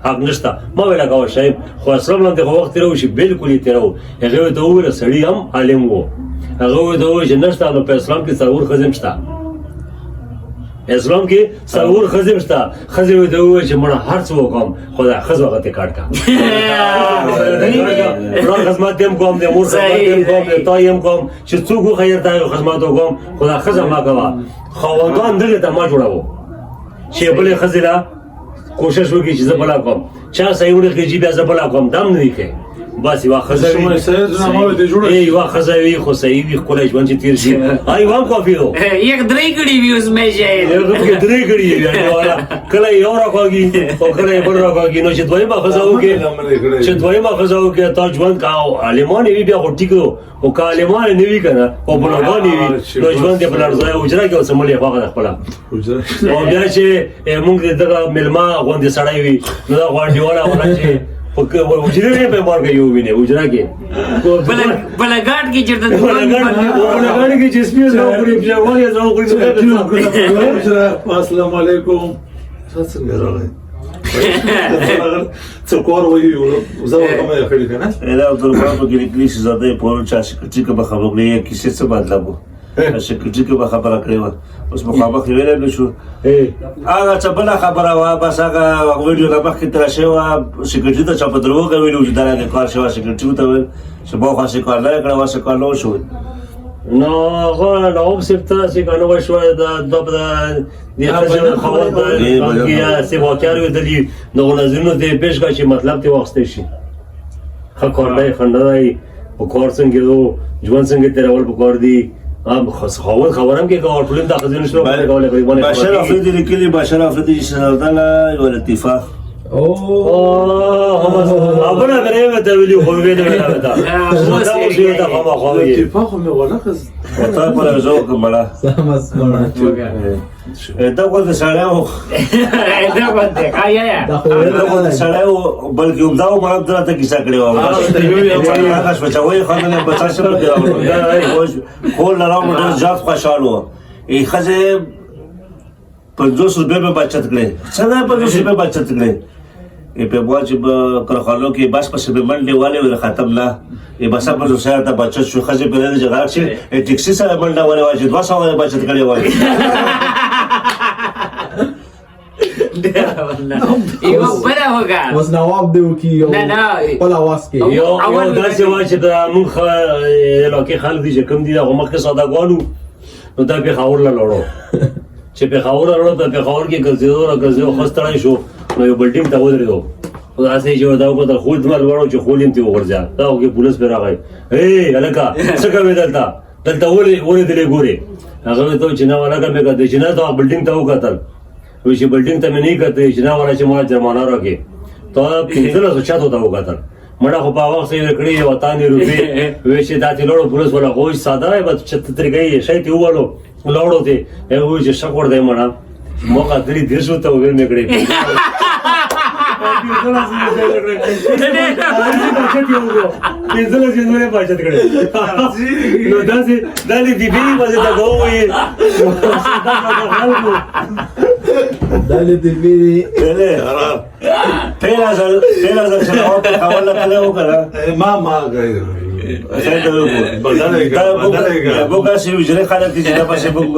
حق نشته ما ویل هغه شاید خو اسلام لاندې خو وخت تېروو چې بالکل یې تېروو هغه ورته وویل سړی هم عالم و هغه ورته وویل چې نشته نو په اسلام کې څلور ښځې هم شته اسلام کې څلور ښځې هم شته. ښځې ورته وویل چې مړه هر څه وکړم خو دا ښځه هغه ترې کاټ کړه. پلار خدمت دې هم کوم، د مور خدمت دې هم کوم، د تا یې هم کوم، چې څوک وښیي درته هغه خدمت وکړم، خو دا ښځه ما کوه. خاوندان دغې ته ما جوړوو چې بلې ښځې له کوشش وکړي چې زه بلا کوم، چا صحیح ونه خېږي بیا زه بلا کوم، دا هم نه دي ښه. بس یوه ښځه وي، یوه ښځه وي خو صحیح وي، ښکلی ژوند چې تېر شي. یوه هم کافي ده.
یک درې ګړي وي اوس مې شاید
درې ګړي وي، کله یې یو راکاږي او کله یې بل راکاږي. نو چې دویمه ښځه وکړي، چې دویمه ښځه وکړي تا ژوند کا عالمان وي بیا خو ټیک دی، خو که عالمان نه وي که نه او بلاګان وي نو ژوند یې په لړزه حجره کې اوس ملې خوښه ده خپله. او بیا چې موږ د دغه مېلمه غوندې سړی وي نو دا غونډیواله ولا چې حجرې نه په مار کې یو ویني حجره کې
بلګاټ کې چېرته
بلګاټ کې چې سپي زړه وخوري، بیا ولې زړه وخوري.
السلام علیکم، څنګه راغلی؟ څه کار وایي؟ زه ورته مې کړی که نه؟
دا عبدالرحمن په کې لیکلي چې زه د پرون چا سیکرټري کې به خبره کړې، کیسې څه مطلب و؟ سیکرټري کې به خبره کړې وه، اوس مخامخ یې ویلی نه شو. هغه څه بله خبره وه، بس هغه ویډیو له مخکې تېره شوې وه. سیکرټري ته چا په دروغه ویلي وو چې دا رنګه کار شوی، سیکرټري ورته ویل چې ما خو هسې کار نه کړی، هسې کار نه وشو.
نو هغه نواب صاحب ته چې که نه وشوه د ښځې خاوند کې هسې واقعه لوېدلي، دغو نظرونو ته یې پېښ کړه چې مطلب ترې واخیستی شي. ښه کار دی، ښه نه دی، په کار څنګه کېدو، ژوند څنګه تېرول په کار دي. خاوند خبر هم کې کوه، ټولنې ته ښځې نشته کولی، غریبان یې
بشر
خبر کېږي.
افریدي لیکلي، بشر افریدي چې شهزاده یوه لطیفه.
بله درې مې ته ویلي، خو ویلې مې نه ده. دا اوس یې ته خامخا وایي.
لطیفه خو مې ونه
تا پر زه وکړم مړه. دا خو د سړی و،
دا غوندې
دا خو د سړی و، بلکې همدا و مړه درته کیسه کړې وه. هغه شپه چې وایي خاندنه به څه شي پکې راوړو، کور له راوړو، ډېر زیات خوشحال و. ښځې 50 روپۍ مې بچت کړې. څنګه 50 روپۍ بچت کړې؟ په بوا چې په کارخانو کې بس پسې مې منډې والې وې، ختم نه بس په سره ته بچت شو. ښځې په دې چې غرق شي ټیکسي سره منډه والې وه چې 200 یې بچت کړې وه.
یوه بله وکړه.
اوس نواب دی وکي
نه نه
خپل اواز کې
یو داسې وه چې د موږ علاقې خلک دي چې کوم دي، هغه مخکې سادهګان وو، نو دا پېښور له لاړو. چې پېښور له لاړو، په پېښور کې ګرځېدو را ګرځېدو ښه ستړی شو، نو یو بل ټیم ته ودرېدو. خو داسې چې ورته وکتل، خول دومره لوړ و چې خول یې هم ترې وغورځېده. دا خو کې پولیس پرې راغی، ای هلکه څه کوې دلته؟ دلته ولې دلې ګورې؟ هغه ورته وویل چې نه هلکه مې کتل چې نه، ته بلډینګ ته وکتل. وایي چې بلډینګ ته مې نه کتل چې نه والا چې ما جرمانه راکړې. ته 15 چتو ته وکتل، مړه خو په هغه وخت یې کړې یوه تانې روپۍ. وایي چې دا ترې لاړو پولیس والا خو وایي چې ساده دی، بس چې ته ترې کوې شی ترې ووهلو لاړو ترې. هغه وایي چې شکر دی مړه ما کتلي 30 ته ویل مې کړې. 15 نورې بچت کړې. نو داسې دا لطیفې پسې ته کوو وایي
دا لطیفې دي.
پهلا ځل چې نواب پېښور له تللی و که نه؟
ما ما
موږ هسې حجرې خلک دي چې دا پسې موږ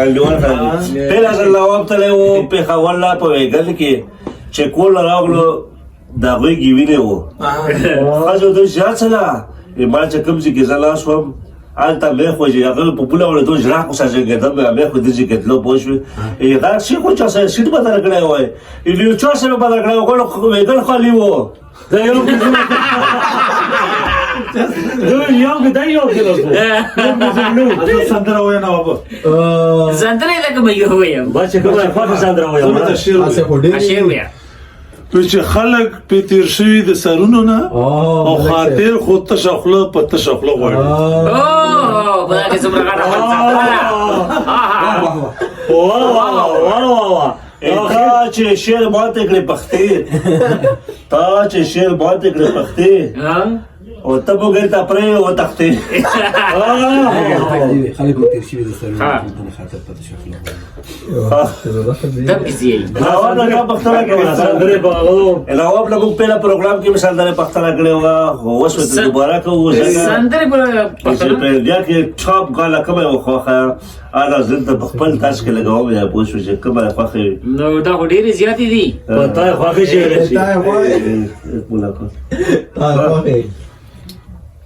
انډیوال خلک دي. پهلا ځل نواب تللی و پېښور له په ویګل کې، چې کور له راغلو د هغوی ګیوینې و. ښځې ورته ویل چې څه ده؟ ما چې کوم ځای کې زه لاس وم هلته مې خو چې هغه په پوله وړېدو ژړا خو سره جنګېدم، مې خو دې چې تلو پوه شوې. غږ شي خو چا سره سیټ بدل کړی وای، یو چا سره بدل کړی وای، ویګل خالي و.
دا یو یو کې دا یو کې
سندره وایه نواب.
سندره لکه به یو وایم.
بس چې کومه خوښه سندره وایم.
زه به شعر
وایم.
شعر وایه.
چې خلک پې تېر شوي د سرونو نه، او خاطر خو تشه خوله په تشه خوله غواړي.
اوه په دغه څومره غټه فلسفه ده.
واه واه واه واه.
تا چې شعر ماته کړې پښتې، تا چې شعر ماته کړې پښتې، او ته موږ ته پرې او تختې.
خلک تیر شوي د سره خاطر پته شو.
دم کیږي.
نواب له پښتنه کړې
سندرې په هغه
نواب له موږ پهله پروګرام کې مثال درې پښتنه کړې وه، خو اوس ورته دوباره کوو.
سندرې په
چې
پښتنه
په انډیا کې ټاپ ګاله کومه یوه خوښه اله زه په خپل تاس کې لګوم، یا پوه شو چې کومه خوښه وي.
نو دا خو ډېرې زیاتې دي.
په تا خوښه شي.
ملاقات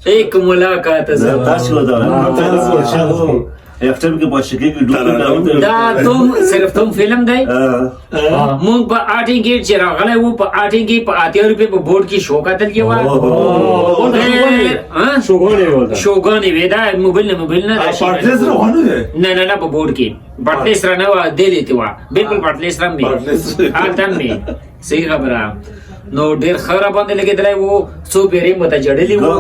ایک ملاقات ضرور.
تاسو ودا یو ټیم کې پښې کې ډوب
دا تم صرف تم فلم دی. مونږ په آټینګ کې چې راغلی وو، په آټینګ کې په 80 روپې په بورډ کې شو کتل کې وه.
شوګانې ورته
شوګانې وې. دا موبایل نه موبایل نه
پارټلې سره ونه دی.
نه نه نه، په بورډ کې پټلې سره نه وه، دی لیته وه بالکل پټلې سره مې هلته مې صحیح خبره. نو ډېر ښه را باندې لګېدلی وو، څو پېرې مو ته جړلي وو.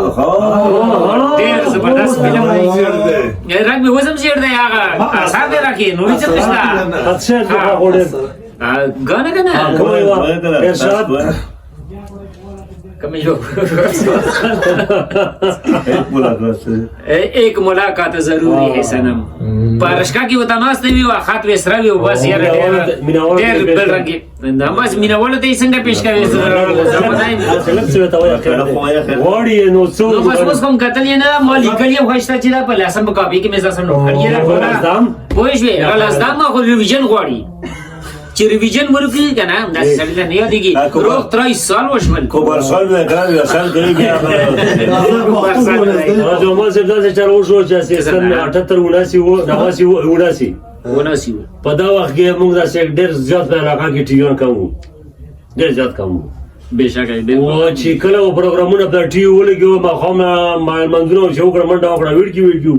ډېر زبردست فلم دی. رنګ مې اوس هم زیړ دی، هغه آثار دی راکې نور څه نشته.
خدشه ته غوړې
ګانه کنه
کومه وه ارشاد
کوم یو ایک ملاقات ضروری ہے سنم. پارشکا کې وته ناست وي او خات وسره وي، بس یاره ډېر بل رنګ نه، بس مینوالو ته یې څنګه پیش کوي؟
لږ څه ته وایه غواړي نو څو.
نو بس اوس کوم قتل یې نه ما لیکل یې خوښته چې دا په لاسم په کاپي کې مې ځان نو کړی دا پوه شوې. هغه لاسدام ما خو ریویژن غواړي چې ریویژن ورکړي که نه داسې سړي ته نه یادېږي. روغ ترای سال وشول.
کوبر سال مې ګران سال کوي بیا.
راځو ما صاحب داسې چل وشو چې سن 78 79 وو، 89 وو، 79
79 وو.
په دا وخت کې موږ داسې ډېر زیات په علاقه کې ټیویان کم وو، ډېر زیات کم وو.
بېشکه.
او چې کله و پروګرامونه په ټي وي ولګېو، ماښام منځونه چې وکړه، منډه وکړه، ویړکي ویړکي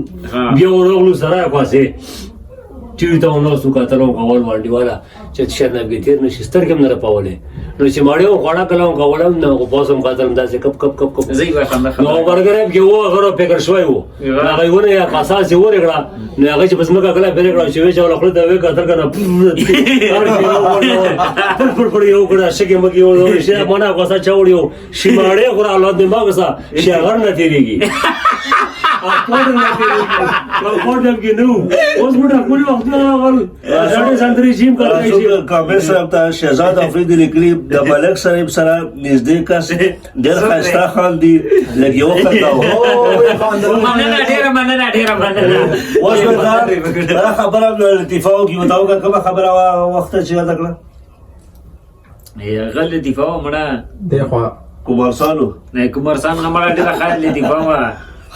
بیا ورغلو سره خاصې ټي وي ته وناستو، کتل هم کول باندې والا چې شر نه به تېر نه شي، سترګې هم نه رپولې. نو چې ماړې وخوړه کله هم کولم، نو خو پاس هم کتل داسې کپ کپ کپ کپ.
زه یې خندا
نو برګر هم کې وو، هغه فکر شوی وو، هغه یې ونه یا قصاص یې ورکړه. نو هغه چې په ځمکه کله پرې کړه چې ویې چوله خوله ته ویې کتل که نه، پړ پړ پړ یې وکړه، شګې مګې یې وړې شي مانا غوسه چا وړي وو شي ماړې خو راغله دماغ سره شي هغه نه تېرېږي. پوډر نه تېرېږي، پوډر کې نه وو. اوس موږ خپل وختونه راغلل، سړی سندرې جیم کولی شي.
کامل صاحب ته شهزاد افریدي لیکلي د ملک صاحب سره نږدې کس ډېر ښایسته خان دی، لږ یې وخنداوه.
مننه، ډېره مننه، ډېره مننه.
اوس به دا خبره لطیفه وکړي، ورته وکړه کومه خبره وه وخته چې یاده کړه؟
هغه لطیفه وه مړه
دی خوا
کومارسانو
نه کومارسان نه مړه ډېره ښه لطیفه وه.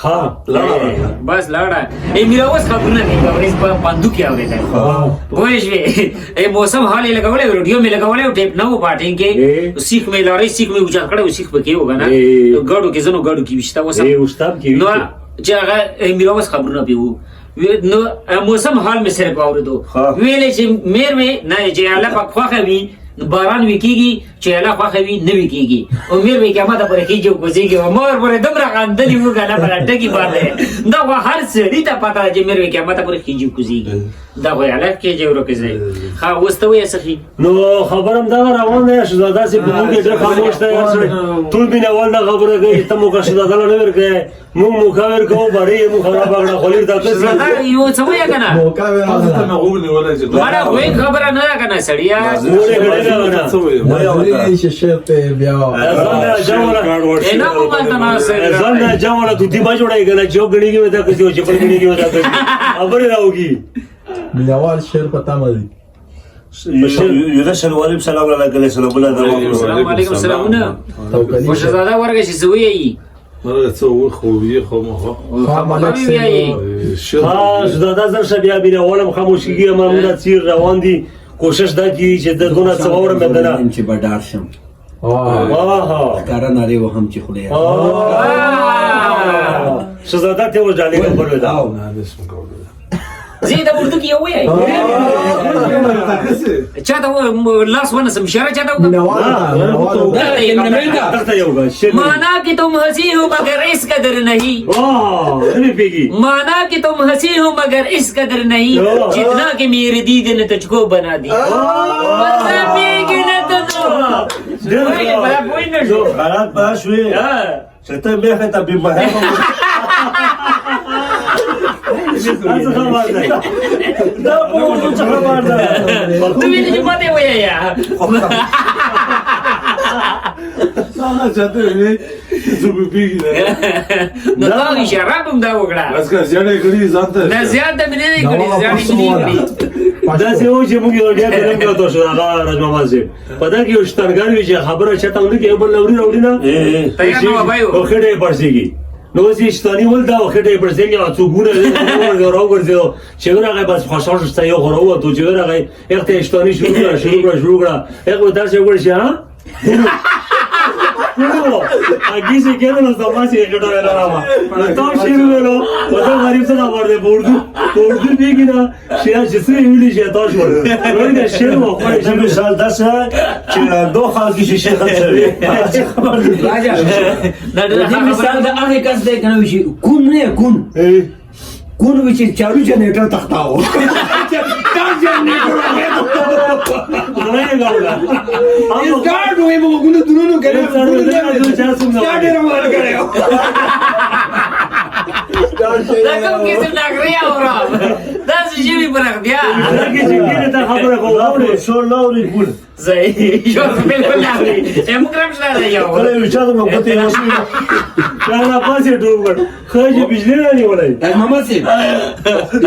ها
لاړه
بس لاړه. ای میرا اوس خبرونه مې ورځ په پاندو کې اورېدل، پوه شوې؟ ای موسم حال یې لګولی، رېډیو مې لګولی او ټیپ نه و پاټین کې، سیخ مې لارۍ سیخ مې اوچت کړی و، سیخ پکې و که نه ګاډو کې، ځینو ګاډو کې ویشته اوس نو چې هغه میرا اوس خبرونه پې وو. نو موسم حال مې صرف اورېدو، ویلې چې مېر مې نه چې الله پاک خوښه وي باران وی کیږي، چې الله خوښه وي نه وی کیږي، او میر وی قیامت پورې کیږي او کوزیږي. او مور پورې دومره خندلي وو که نه په ټکي باندې. دا خو هر سړي ته پته ده چې میر وی قیامت پورې کیږي او کوزیږي، دا خو یې الله کیږي ورو کوزي. ښه اوس ته وایې سخي؟
نو خبرم دا روان دی، شهزاده صاحب په موږ کې ډېر خاموش دی، هر سړی ټول مینهوال دا خبره کوي چې ته موقع شهزاده له نه ورکوې، موږ موقع ورکوو، بړۍ یې موږ خرابه کړه، خولې ته کسي.
شهزاده یو څه وایې که نه؟
موقع
تاسو ته مې غوږ نیولی چې
مړه غوږ خبره نه ده که نه سړیه؟
نظری چې شعر ته بیا
نه مو مالته ناست
ځان نه جوړه ته دی ما جوړای کنه، چې غړي کې ودا کسي او چې پر غړي کې ودا کسي خبرې راوږي.
مینوال شعر په تمه دي.
یو شلوالي سلام را لګلې، سلامونه درواخلو.
السلام علیکم، سلامونه.
توکلي
شهزاده ورګه چې څه وایي؟
مړه څه و خو یې خو مخه
ملک صاحب.
ها شهزاده زر شه بیا مینوالم خاموش کېږي، ما موږ څیر روان دي، کوشش دا کیږي چې د دونه څه واورم دنه
چې به ډار شم. ښکاره نارې وهم چې خوله یې
شهزاده ته ور جالې خبره ده.
نه نشم کولی.
زه د اردو کې یو وایي چا ته لاس ونسم اشاره چا ته وکړم؟ مانا کہ تم ہنسی ہو مگر اس قدر نہیں، مانا کہ تم ہنسی ہو مگر اس قدر نہیں، جتنا کہ میری دید نے تجھ کو بنا دیا.
غلط پوه شوې؟ چې ته مخه ته بې مهمه.
څه خبر ده؟ دا په اردو څه خبر ده؟
ته ویلې چې پاتې وایې.
هغه چاته وی چې څوک پیږي.
نو دا اشاره هم دا وکړه.
بس که زیړې کړي ځان ته.
نه زیاته مې نه دي کړي، زیاته مې نه دي کړي.
داسې و چې موږ یو ډېر فلم کې وتو شو، هغه راج محمد صاحب په دا کې یو شتنګر وي چې خبره چاته ونه کوي، بل لوري راوړي نه
تیار نه وبایو.
او خېټه یې پړسېږي. نو اوس یې شتاني ول دا خېټه یې پړسېږي او څوکونه راوګرځېدو چې ورغی، بس خوشحال شو، یو خو راووتو چې ورغی هغه ته شتاني شروع کړه شروع کړه شروع کړه. هغه به داسې وکړ چې ها اګي چې کېده نو زما چې خېټه ویله راوه. نو تا شعر وویلو، او دا غریب څه خبر دی؟ په اردو په اردو پوهېږي نه، شعر چې څه یې ویلي چې تا شول وایي شعر و خو
د مثال داسې چې دوه خلک چې شیخ خرڅوي. خبر دی
راجا
دا ډېره
دې
ښه
مثال
خبره
د هغه کس دی کنه چې کون نه کون کون وی چې چالو جنریټر تختاو دا جنریټر هغه
نه یې ګاوله.
اسټارټ وې موږ ګونو درونو کنه.
دا
ډېر مال کړو.
دا کوم قسم ناکري اورم داسې ژبې پرختیا
کې چې کېده تا خبره کوم
لاوري شو لاوري ګول.
صحیح، یو بالکل نه اوري. موږ هم شته یو
کله یو چا ته موږ ته یو شي
دا پاسې ډوب کړ، ښه چې بجلي نه نیولی.
تاج محمد صاحب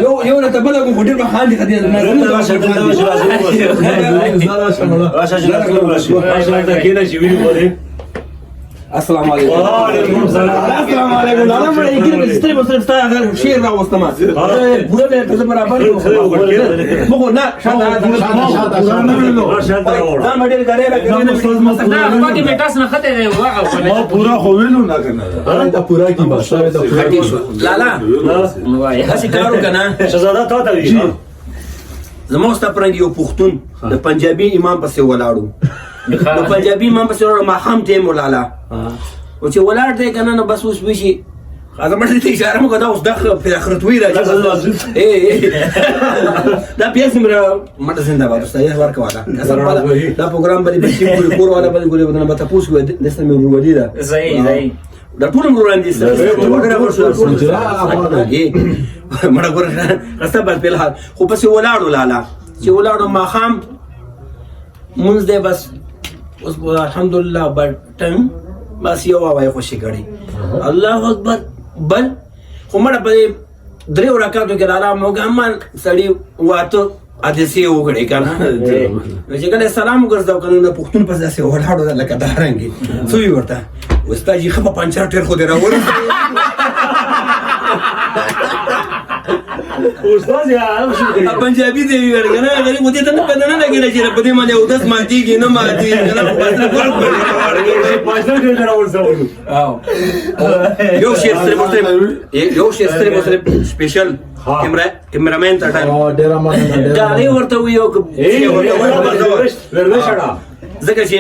یو یو نه تبل کوم ډېر به خان دي خدای نه.
راشه راشه راشه
راشه ته کېنه چې ویني پورې.
السلام علیکم.
وعلیکم السلام.
السلام علیکم. لالا مړ یې کړم ستري مصرف ستا هغه شعر راوستم پوره به ته برابر مخ نه شاته
راشه ته راوړه.
دا مډل غره را کړم.
دا پاتې مې تاسو نه خته دی واغه.
ما پورا خو ویلو نه کنه.
دا پورا کی بس دا پورا کی.
لالا
وای
هسې کارو کنه.
شهزاده تا ته وي.
زموږ ستا پرنګ یو پښتون د پنجابي امام پسې ولاړو، د پنجابي امام پسې ولاړو، ماښام ټایم ولاله او چې ولاړ دی کنه، نو بس اوس وشي هغه مړ دې اشاره مو کدا اوس د په اخرت وی راځي. دا پیاز مر مړ زنده باد استاد ورکه والا دا پروګرام باندې بچی ګوري کور والا باندې ګوري بدن به تاسو د سمې ورولي دا.
صحیح صحیح.
دا ټول وران دي مړه ګوره رسته بس په الحال خو پسې ولاړو لالا چې ولاړو ماښام مونږ دی بس اوس الحمدلله بټن بس یو وای خوشی کړي الله اکبر بل خو مړه په درې رکعاتو کې لالا مکمل سړی واته حادثې وکړې که نه، نو چې کله سلام وګرځاو که نه د پښتون پس داسې ولاړو ده لکه دا رنګې څه وي ورته استاد جي ښه په پنچر ټیر خو دې راورسوه.
استاد یا
پنجابي دی ویل که نه غریب خو دې ته نه پته نه لګېده چې په دې باندې اودس ماتېږي نه ماتېږي که نه
پنچر ټیر دې راورسولو.
یو شعر سترې مسترې، یو شعر سترې مسترې سپیشل کیمرا کیمرامین ته ټایم
ډېره مننه.
ډالۍ ورته وي او
ورمشړه
ځکه چې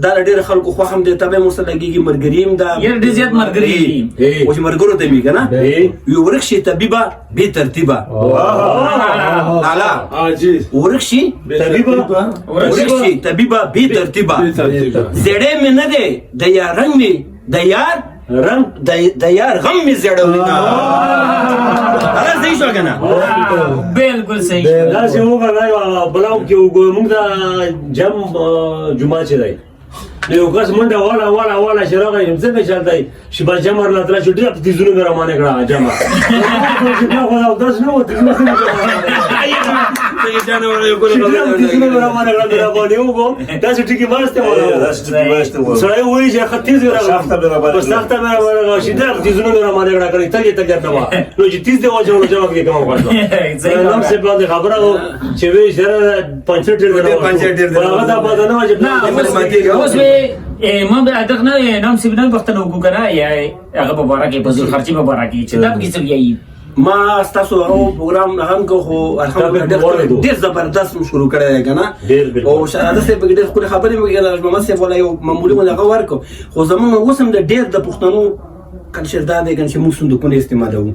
دا له ډېرو خلکو خوښ هم دی، طبعا ورسره لګېږي، ملګري هم ده.
یاره ډېر زیات ملګري دي.
او چې ملګرو ته مې که نه وي ورک شي طبیبه بې ترتیبه لالا ورک شي
طبیبه
ورک شي طبیبه بې ترتیبه زړې مې نه دی د یار رنګ مې د یار
رنگ
د یار غم مې زړوي نه. هغه صحیح شو که نه؟
بالکل صحیح.
داسې وکړه بلاو کې وګورو موږ دا جم جمعه چې دی نو یو کس منډه والا والا والا چې راغی څنګه چل دی چې بس جمع لا تر چې ډېر تیزونه مې رامانه کړه جمع چې بیا خو دا درس نه و تیزونه څنګه تیزونه مې رامانه کړه مې راباندې وګو داسې ټکي ماسته والا سړی وایي چې ښه تیز مې راغله په سخته مې رامانه کړه چې ډېر تیزونه مې رامانه کړه کړې تل یې تل نه وه نو چې تیز دی واچولو جمع کې کوم غواړم نام سه باندې خبره و چې وی سره پنچر ډېر دی هغه دا پته نه و چې
نه اوس وی ما به ادغ نه نام سی نه پښتنو کو کنه یا هغه په بارا کې فضل خرچي په بارا کې چې دا کې څه ویایي.
ما ستاسو هغه پروګرام هم کو خو الحمدلله ډېر زبردست مو شروع کړی دی که نه، او شهزاده صاحب پکې ډېر ښکلې خبرې وکړې، محمد صاحب ولا یو معمولي غوندې هغه ورکړو، خو زموږ اوس هم د ډېر د پښتنو کلچر دا دی که نه چې موږ صندوقونه استعمالوو.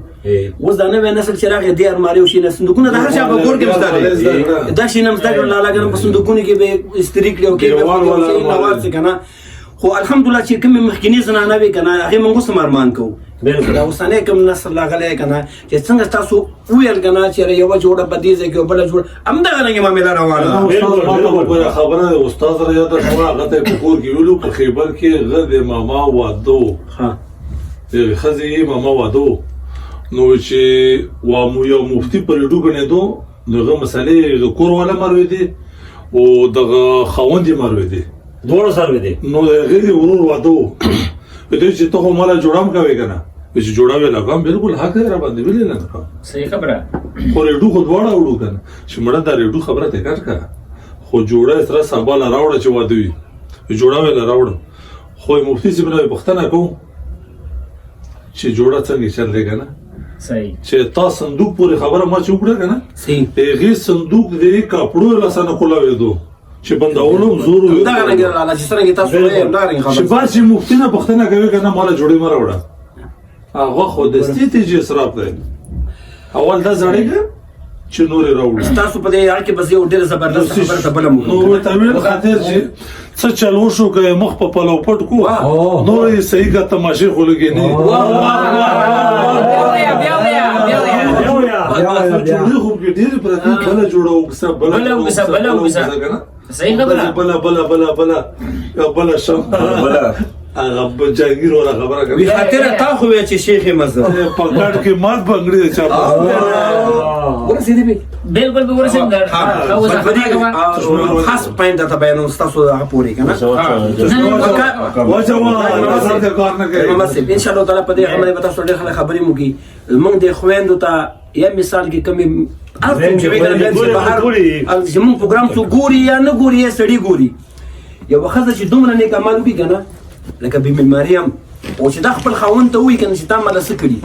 اوس دا نوی نسل چې راغی دې المارۍ او شي نه صندوقونه د هر چا په کور کې هم شته دی، دا شي نه هم زده کړل لالا که نه په صندوقونو کې به یې استري کړي او کې به یې څه که نه. خو الحمدلله چې کومې مخکینی زنانه وې که نه، هغې موږ اوس هم ارمان کوو. دا اوسنی کوم نسل راغلی که نه، چې څنګه تاسو وویل که نه چې یوه جوړه په دې ځای کې او بله جوړه، همدغه رنګې معامله روانه ده.
بالکل خبره د استاد را یاده شوه، هغه ته په کور کې ویلو، په خیبر کې هغه د ماما واده و، د ښځې یې ماما واده و، نو چې یو مفتي په ریډو ګڼېدو، نو هغه مسئلې د کور والا مروې دي او دغه خاوند یې مروې دي،
دواړو سره دي.
نو د هغې د ورور واده و، دې چې ته خو ماله جوړه هم کوې که نه، چې جوړه وې لګم، بالکل حق دی را باندې، ولې نه کوم؟
صحیح خبره.
خو ریډو خو دواړه وړو که نه، چې مړه دا ریډو خبره ته کټ کړه، خو جوړه یې سره سبا له راوړه چې واده وي، جوړه وې له راوړه. خو مفتي صاحب نه پوښتنه کوم چې جوړه څنګه چل دی که نه،
صحیح،
چې تا صندوق پورې خبره ما چې وکړه که نه،
صحیح،
هغې صندوق دې کپړو له سره کولاوېدو چې بندولو هم زور وي.
همدغه رنګ لالا چې څرنګه تاسو وایئ همدغه رنګ خبره.
چې بس چې مفتي نه پوښتنه کوي که نه، ماله جوړې مه راوړه، هغه خو دستي ته چې اسراف دی، اول دا زړې که چې نورې راوړي.
تاسو په دې اړه کې بس یو ډېره زبردسته خبره ته بله مو
نو ورته ویل خاطر چې څه چل وشو که مخ په پلو پټ کو، نور یې صحیح که تماشې خو لګې نه. جوړې خو پکې ډېرې پرتې، بله جوړه وکسه،
بله وکسه، بله وکسه، صحیح خبره.
بله بله بله بله بله شم
بله
هغه جهانګیر والا خبره کوي.
وی خاطر تا خو وی چې شیخ مزه
په کټ کې مات بنګړي چا
ورسېدې به؟
بالکل به ورسېدم.
خاص پوینټ درته بیانوم ستاسو هغه پورې که نه. ان شاء الله تعالی په دې باندې به تاسو ډېر خلک خبرې مو کړي. موږ د خویندو ته یا مثال کې کومې هر څوک چې وي که نه، بهر زموږ پروګرام څوک ګوري یا نه ګوري یا سړي ګوري، یوه ښځه چې دومره نیک عمل وکړي که نه، لکه بي بي مریم، او چې دا خپل خاوند ته ووایي که نه چې تا ماله څه کړي،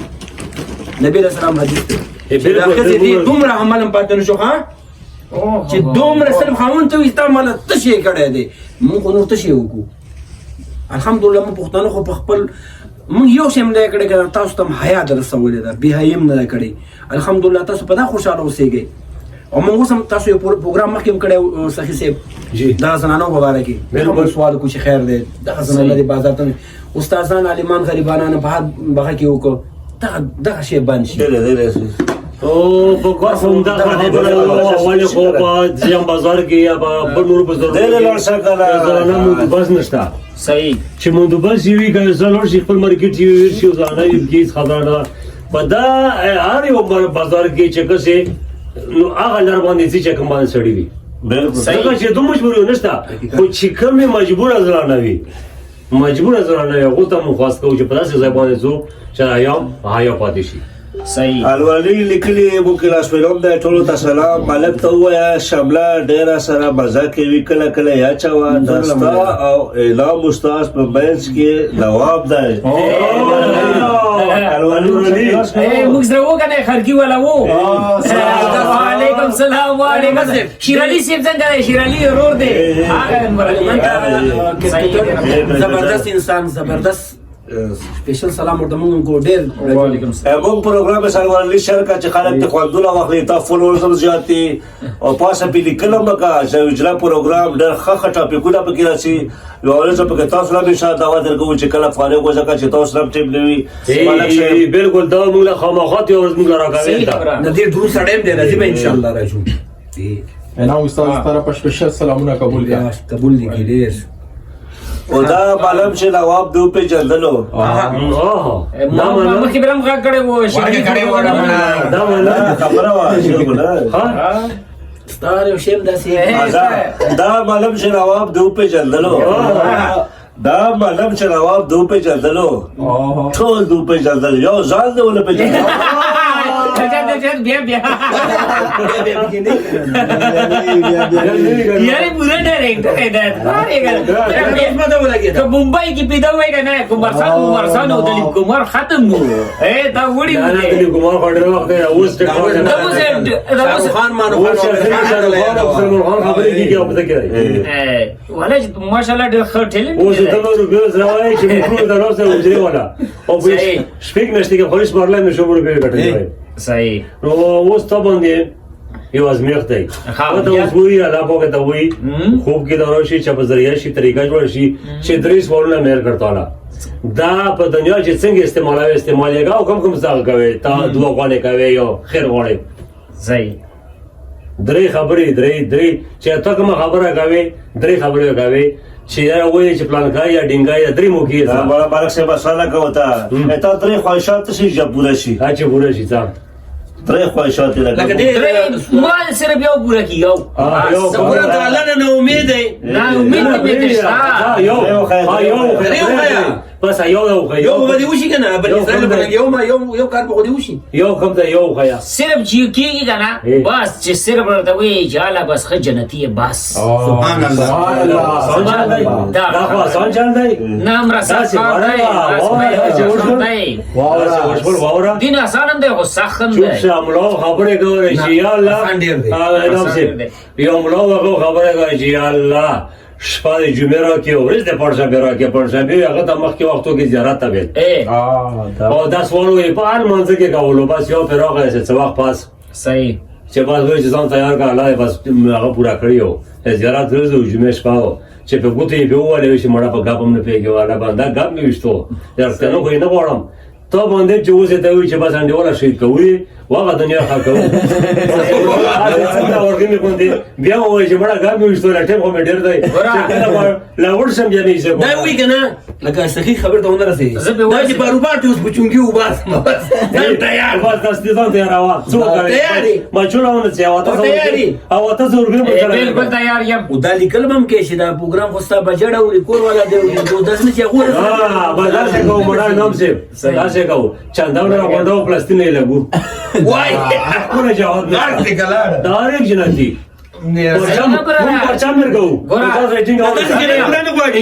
نبي علیه السلام حدیث دی چې دا ښځې دې دومره عمل هم پاتې نه شو، ښه چې دومره صرف خاوند ته ووایي چې تا ماله څه شی کړی دی، موږ خو نور څه شی وکړو. الحمدلله موږ پښتانه خو په خپل موږ یو شی هم نه دی کړی که نه، تاسو ته هم حیا در رسولې ده، بې حیايي هم نه ده کړې. الحمدلله تاسو په دا خوشحاله اوسېږئ. او موږ اوس هم تاسو یو پروګرام مخکې هم کړی سخي صاحب دا زنانو په باره کې، بالکل سوال وکړو چې خیر دی دغه زنانه دې بازار ته استادان عالمان غریبانان په هر بغه کې وکړو، دغه شی بند شي.
او په کار خو دغه ولې خو په جام بازار کې یا په بل نور بازار کې زنانه مندوبس نشته.
صحیح،
چې مندوبس یې وي که زه لوړ شي خپل مارکیټ یې وي شي زنانه یې هېڅ خبره نه ده. په دا هر یو بازار کې چې کسې نو هغه لار باندې ځي چې کوم باندې سړي وي.
بالکل
ځکه چې دوه مجبوري نشته، خو چې کومې مجبوره زنانه وي، مجبوره زنانه وي، هغو ته مو خواست کوو چې په داسې ځای باندې ځو چې حیا پاتې شي.
صحیح.
الوالي لیکلي مو کلاس ویلوم دی، ټولو ته سلام. ملک ته ووایه شمله ډېره سره مزه کوي، کله کله یې اچوه. د ستا او اعلام استاد په منځ کې نواب دی. الوالي
موږ سره وو که نه، خرګي والا وو. وعلیکم سلام. وعلیکم سلام. شیرعلي صاحب څنګه دی؟ شیرعلي ورور دی. هغه
زبردست انسان، زبردست سپیشل سلام ورته موږ کو ډېر.
وعلیکم سلام.
موږ پروګرام سره شر کا چې خلک ته خوندونه واخلي، تا فالوورز هم زیات دي او پاسه پې لیکل هم وکړه چې اجرا پروګرام ډېر ښه ښه ټاپکونه پکې راځي. یوه ورځ پکې تاسو له هم انشاءالله دعوت درکوو چې کله فارغ اوسه، که چې تاسو له هم ټایم نه وي. ملک صاحب.
بالکل، دا موږ له خامخا یوه ورځ موږ له راکوي.
د دې ډرون سړی هم دی، راځي به انشاءالله راځو.
انا استاد ستاره په سپیشل سلامونه قبول کړه.
قبول دي کې ډېر.
او دا معلوم چې نواب دوی پېژندلو.
ما مخکې به هم غږ کړی و،
دا معلوم
خبره وه،
ستا یو شی هم داسې.
دا معلوم چې نواب دوی پېژندلو، دا معلوم چې نواب دوی پېژندلو، ټول دوی پېژندل، یو ځان دی ونه پېژندلو.
بیا بیا یعنی پورا ډایرکټر دی دا. که ممبئی کې پیدا وای که نه، کمار سان کمار سان او دلیپ کمار ختم وو. دا وړي وو.
دلیپ کمار خو ډېر وخت دی اوس.
دا اوس
خان مانو
خان خان خبرې کیږي او پته کې
ولا ماشاءالله ډېر ښه ټیلنټ.
اوس د روپیو سره وایي چې موږ د روسه وزري ولا او شپږ میاشتې کې خورش مارلای مې شو روپیو ګټلې.
صحیح.
نو اوس ته باندې یو ازمیښت دی. هغه ته اوس وایي، الله پاک ته وایي، خوب کې دا راشي چې په ذریعه شي، طریقه جوړ شي چې درې سوالونه مېر کړتاله. دا په دنیا چې څنګه استعمالوي، استعمال یې او کم کم ځای کوي، تا دوه غواړي کوي، یو خیر غواړي.
صحیح.
درې خبرې، درې درې چې ته کومه خبره کوي، درې خبرې کوي چې یا وایي چې پلان کوي یا ډینګا یا درې موقع
دا بڑا مالک صاحب مساله کوتا تا درې خواهشات شي چې پوره شي.
ها چې پوره شي څه
درې خواهشات
لکه دې
درې مال صرف یو پوره کیږي.
یو
پوره د الله نه امید دی.
نه امید دې نشته.
یو یو
درې وخیه.
بس یو یو خیا
یو به دې وشي که نه، بني اسرائیل به یو ما یو یو کار به خو دې وشي.
یو کم ته یو خیا
صرف چې کیږي که نه، بس چې صرف ورته وایي چې هله بس ښه جنتي یې، بس.
سبحان الله، سبحان الله.
دا خو آسان چل دی.
نه هم
داسې
سخت کار
واره
دی.
واره
بس دی.
واره واره
دین آسان هم دی خو سخت هم
چوپ
دی.
شه. ملا خبرې کوي چې یا الله،
آسان ډېر دی.
آسان
دی.
یو ملا هغه خبره کوي چې یا الله شپه د جمعې راکې، ورځ د پنجشنبې راکې. پنجشنبې هغه ته مخکې وختو کې زیارت ته ویل او دا سوالو یې په هر منځ کې کولو. بس یو پرې راغی چې څه وخت پس
صحیح
چې بس وایي چې ځان تیار کړه، الله یې بس هغه پوره کړی و. زیارت ورځ و، جمعې شپه و چې په ګوتې یې پرې ووهلې چې مړه په ګپ هم نه پوهېږې. والا بنده ګپ مې ویشتو، یار کنه خو یې نه غواړم تا باندې چې اوس یې ته وایي چې بس انډیواله شهید کوو یې، وهغه دنیا ښه کوو. څنګه ورغې مې غوندې بیا ووایي چې مړه ګپ مې ویشتو، لا ټایم خو مې ډېر دی چې کله به لا وړ شم بیا مې ایسه
دا وایي که نه، لکه سخي خبر ته ونه رسېږي.
زه به
دا
وایم.
چې باروبار ته اوس په چونګي وباسم، بس ځان تیار.
بس دستي ځان تیاروه. څه وکړې؟
تیار یې.
ما چولاونه چې او اته
او تیار یې.
او اته زه ورغلم.
بالکل تیار یم.
او دا لیکل به هم کې چې دا پروګرام خو ستا بجړه او کور والا دی، او داسې نه چې هغه
بس داسې کوو مړه نام صاحب، داسې کوو چنداونه راغونډو، فلسطین یې لګو.
وای
کوله جواب نه
لاړ دې که لاړه.
ډایرکټ جنتي. پرچم مونږ پرچم ورکوو.
ګوره.
تاسو ریټینګ
دا داسې
او
جنت پوره نه غواړي.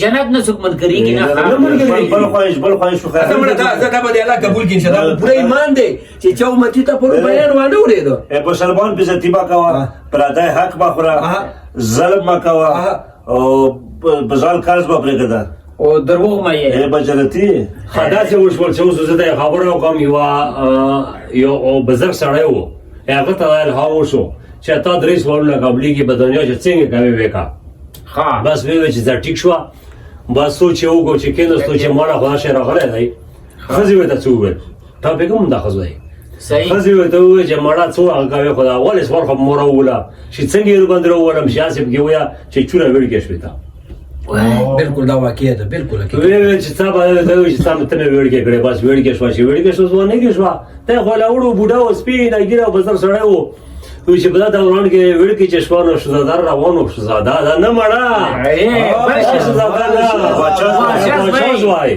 جنت نه څوک منکرېږي نه.
نه منکرېږي.
بل خواهش، بل خواهش
اصل
وخیه.
مړه دا دا به دې الله قبول کړي ان شاء الله. پوره ایمان دی چې چا امتي ته پوره بیان وانه ورېده.
اے مسلمان بزتی ما کوه، پردی حق ما خوره، ظلم ما کوه او بزال قرض ما پرېږده.
او دروغ مه یې.
اے بجنتی.
داسې وشول چې اوس زه ته خبره وکړم. یوه یو بزرګ سړی و، هغه ته دا الهام وشو چې تا درې سوالونه قبلېږي په دنیا چې څنګه کوې وکړه. بس وی چې زه ټیک شوه. بس سوچ یې وکړو چې کېناستو چې ماله خو دا شی راغلی دی. ښځې ورته څه وویل؟ ټاپک هم دا ښځه دی.
صحیح.
ښځې ورته وویل چې مړه څو هغه کوې، خو دا اول سوال خو مور ووله چې څنګه یې ورباندې راوولم چې هسې پکې ووایه چې چوره وړکې شوې ته.
بالکل دا واقعیا ده، بالکل حقیقت.
وی ویل چې څه باندې ته وایي چې څه مې ته مې وړکې کړې. بس وړکې شوه چې وړکې شوه، ځواني کې شوه. ته خو لا وړو بوډا و، سپینه ږیره او بزر سړی و. وی چې په دا دوران کې وړکې چې شوه نو شهزاده روان و. شهزاده دا نه مړه شهزاده نه
باچا
باچا زوی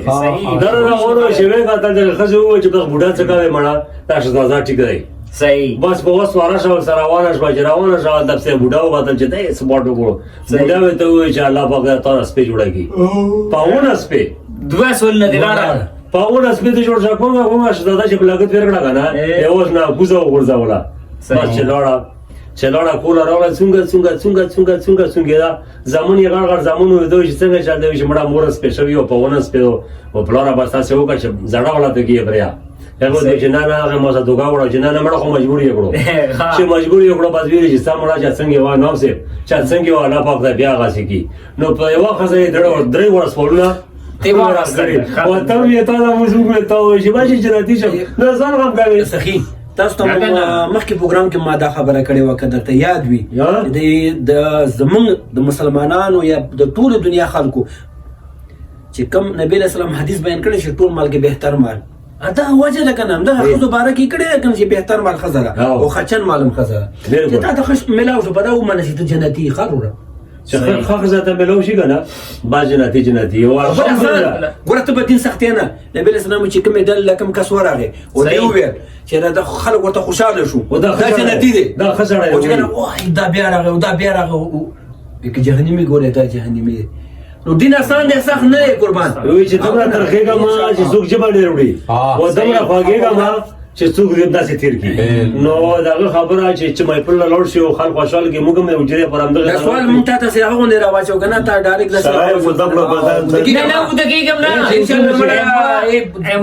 در روان و چې ویې کتل چې ښځې وویل چې بس بوډا څه کوې مړه، دا شهزاده ټیک دی.
صحیح.
بس په وس واره شول سره روانه شوه چې روانه شوه هلته پسې بوډا وکتل چې دی سپاټ وکړو. بوډا ورته وویل چې الله پاک دا تا سپی جوړه کړي پاونه سپی.
دوه سوالونه دې لاړه.
پاونه سپی ته جوړ شو. کومه کومه شهزاده چې په لګت ورکړه که نه، یې اوس نه کوزه وغورځوله. بس چې لاړه چې لاړه کوله راغله، څنګه څنګه څنګه څنګه څنګه څنګه دا زامن یې غړ غړ زامن وو. دوی چې څنګه چل دی چې مړه مور سپی شوي او پاونه سپی او پلاره بس تاسې وکړه چې زړه ولا ته کېږي بریا. هغه دی چې نه نه هغه ما سره دوکه وکړه چې نه نه مړه خو مجبور یې کړو چې مجبور یې کړو. بس ویل چې ستا مړه چې څنګه وه نام صاحب چې څنګه وه الله پاک دا بیا هغسې کړي. نو په یوه ښځه یې درې وړه سوالونه
تی واخیستل.
او ته یې تا دا موږ وکړو ته وایي چې بس چې جنتي شم نه ځان غم کوي.
سخي تاسو ته مخکې پروګرام کې ما دا خبره کړې وه که درته یاد وي، د زمونږ د مسلمانانو یا د ټولې دنیا خلکو چې کوم نبی علیه السلام حدیث بیان کړی چې ټول مال کې بهتر مال، دا وجه ده که نه، همدغه ښځو باره کې کړې ده که نه چې بهتر مال ښځه ده او خچن مال هم ښځه ده. چې تا ته ښه میلاو شو په دا ومنه چې ته جنتي یې ښه وروره.
چې ښه ښځه ته میلاو شي که نه با جنتي جنتي.
ګوره ته به دین سختې نه، نبی علیه السلام چې کومې ډلې له کوم کس ورغی او دی وویل چې دا خلک ورته خوشحاله شو، دا جنتي دی،
دا ښه سړی دی.
او چې کنه وای دا بیا راغی او دا بیا راغی که جهنمي ګورې دا جهنمي دی. نو دین اسان دی، سخت نه دی قربان.
وی چې دومره ترخېږه ما چې څوک ژبه ډېر وړي او دومره خوږېږه ما چې څوک دې داسې تیر کړي. نو دغه خبره چې محفل له لاړ شي او خلک خوشحال کړي، موږ هم د حجرې پر همدغه
دا سوال مونږ ته تاسو هغه غونډه راواچو کنه، تا ډایرکټ دا
سړی مو دبله بدن ته-
نه نه، وده کېږم نه.
ان شاء الله مړه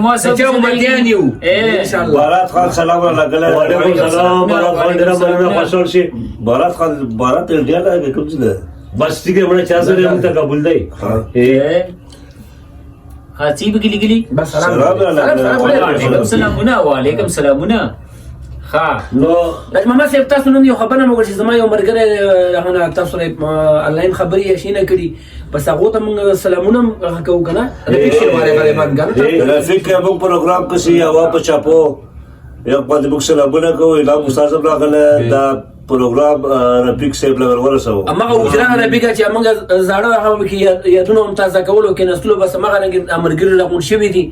ما
چې مدیان یو ان شاء الله.
بارات خان سلام را لګلی.
وعلیکم سلام بارات خان، ډېره مننه، خوشحال شي.
بارات خان، بارات انډیا نه کوم ځای دی؟
بس ټیک دی مړه، چا سره موږ ته قبول دی.
ها، څه به لیکلي؟
بس سلام.
سلام را
سلام
لګلی.
سلام.
وعلیکم سلامونه، وعلیکم سلامونه. ها.
نو
راج محمد صاحب، تاسو نن یو خبره مو چې زما یو مرګره هغه تاسو سره انلاین خبرې یا شي نه کړي، بس هغه ته موږ سلامونه هم کوو کنه، رفیق شیروانی غالبا کنه.
رفیق موږ پروګرام کې سی هوا په چاپو یو باندې موږ سلامونه کوو. الهام استاد هم راغلی، دا پروګرام رفیق صاحب له ورسوو.
همغه حجره رفیق چې موږ زاړه هغه کې یادونه هم تازه کولو کې نسلو، بس همغه رنګ مرګري راغونډ شوي دي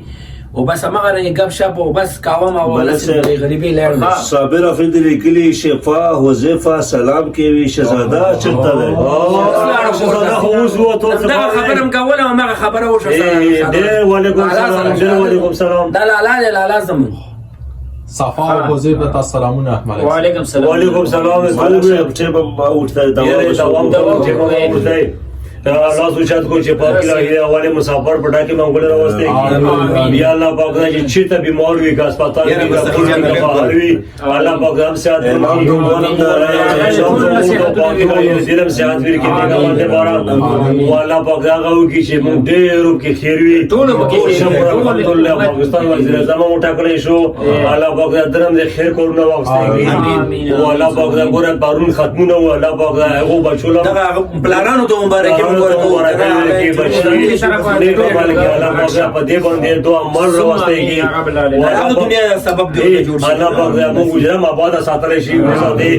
او بس همغه رنګ ګپ شپ او بس کاوه ما
بله صاحب.
غریبې لاړ.
صابر افریدي لیکلي شفا حذیفه سلام کوي، شهزاده چېرته دی؟
شهزاده خو اوس ووتو.
دغه خبره هم کوله او همغه خبره وشوه.
ډېر وعلیکم سلام، ډېر وعلیکم سلام.
دا لالا دی، لالا زموږ.
صفا او حذیفه ته سلامونه ملک.
وعلیکم سلام.
وعلیکم سلام.
ملک صاحب چې به اوټته
یاره
دوام
دوام دوام چې کوم اوسه لاس اوچت کو چې پاک لاهي اوله مسافر پټا کې منګول راوستي.
آمین.
یا الله پاک دا چې چیرته بیمار وي، که هسپتال
یاره
وي، که
بس
کور وي، که
بالکل.
بهر وي، الله پاک هم صحت
امام
ورکړي.
دومره
دلم صحت ورکړي، نیک عمل دپاره. او الله پاک دا هغه وکړي چې موږ ډېرو کې خیر وي.
ټولو پکې خیر وي.
شکر الحمدلله، پاکستان وزیر اعظم مو ټاکلی شو. الله پاک دا درم د خیر کورونه واخیستي.
آمین.
او الله پاک دا ګوره پرون ختمونه وو، الله پاک دا هغو بچو له
دغه پلارانو ته مبارکي موږ ورکوو.
نیک عمل کې الله پاک دا په دې باندې دوه عمل راوستي.
هغه دنیا سبب دی جوړ شي.
الله پاک دا موږ حجره آباده ساتلی شي وساتي،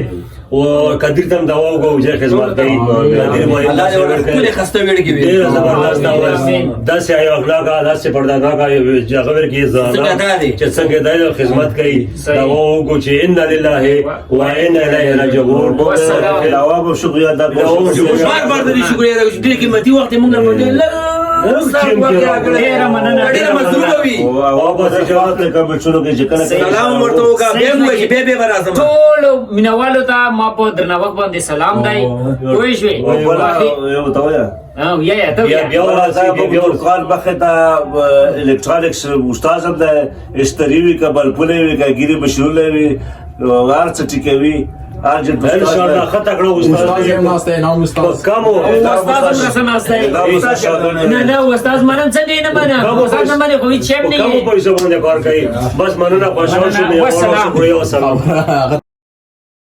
او قدیر تم دوا وکړو چې خدمت کوي قدیر باندې.
الله دې ورته ښکلې خسته ویړګي وي.
ډېر زبردست اواز، داسې یو اخلاق، داسې پرداناک چې هغه ورکې
څنګه دا دی؟
چې څنګه دا خدمت کوي. دوا وکړو چې ان لله و انا الیه راجعون.
والسلام.
دوام شکریہ ادا
دوام شکریہ.
بار بار د دې شکریہ ادا کوو چې ډېر قیمتي وخت یې موږ له
ډېره
ډېره مننه.
ډېره مصروفه وي.
واپس جواب ته کمنټونو کې چې کله
سلام ورته وکړه، بیا مو چې بیا بیا به راځم.
ټول مینوالو ته ما په درناوښت باندې سلام دی. پوه شوې؟
او بل یو ته وایه.
یا یا ته
بیا
بیا.
بیا
راځه
بیا بیا
دکان مخې ته الکترونیکس استاد هم دی، استری وي که بلپونه وي که ګیرې مشرونه وي، هر څه ټیکوي، ارجنټ.
ان شاء الله ښه تکړه
استاد
استاد
هم ناست دی، انعام استاد.
کمو
استاد هم راسره ناست دی. نه نه، استاد منم، څنګه یې نه منم؟ استاد نه منې خو هیڅ شی هم نه
کمو
یې.
پیسو باندې کار کوي. بس مننه، خوشحال شوم.
والسلام.
شکریہ، والسلام.
هغه.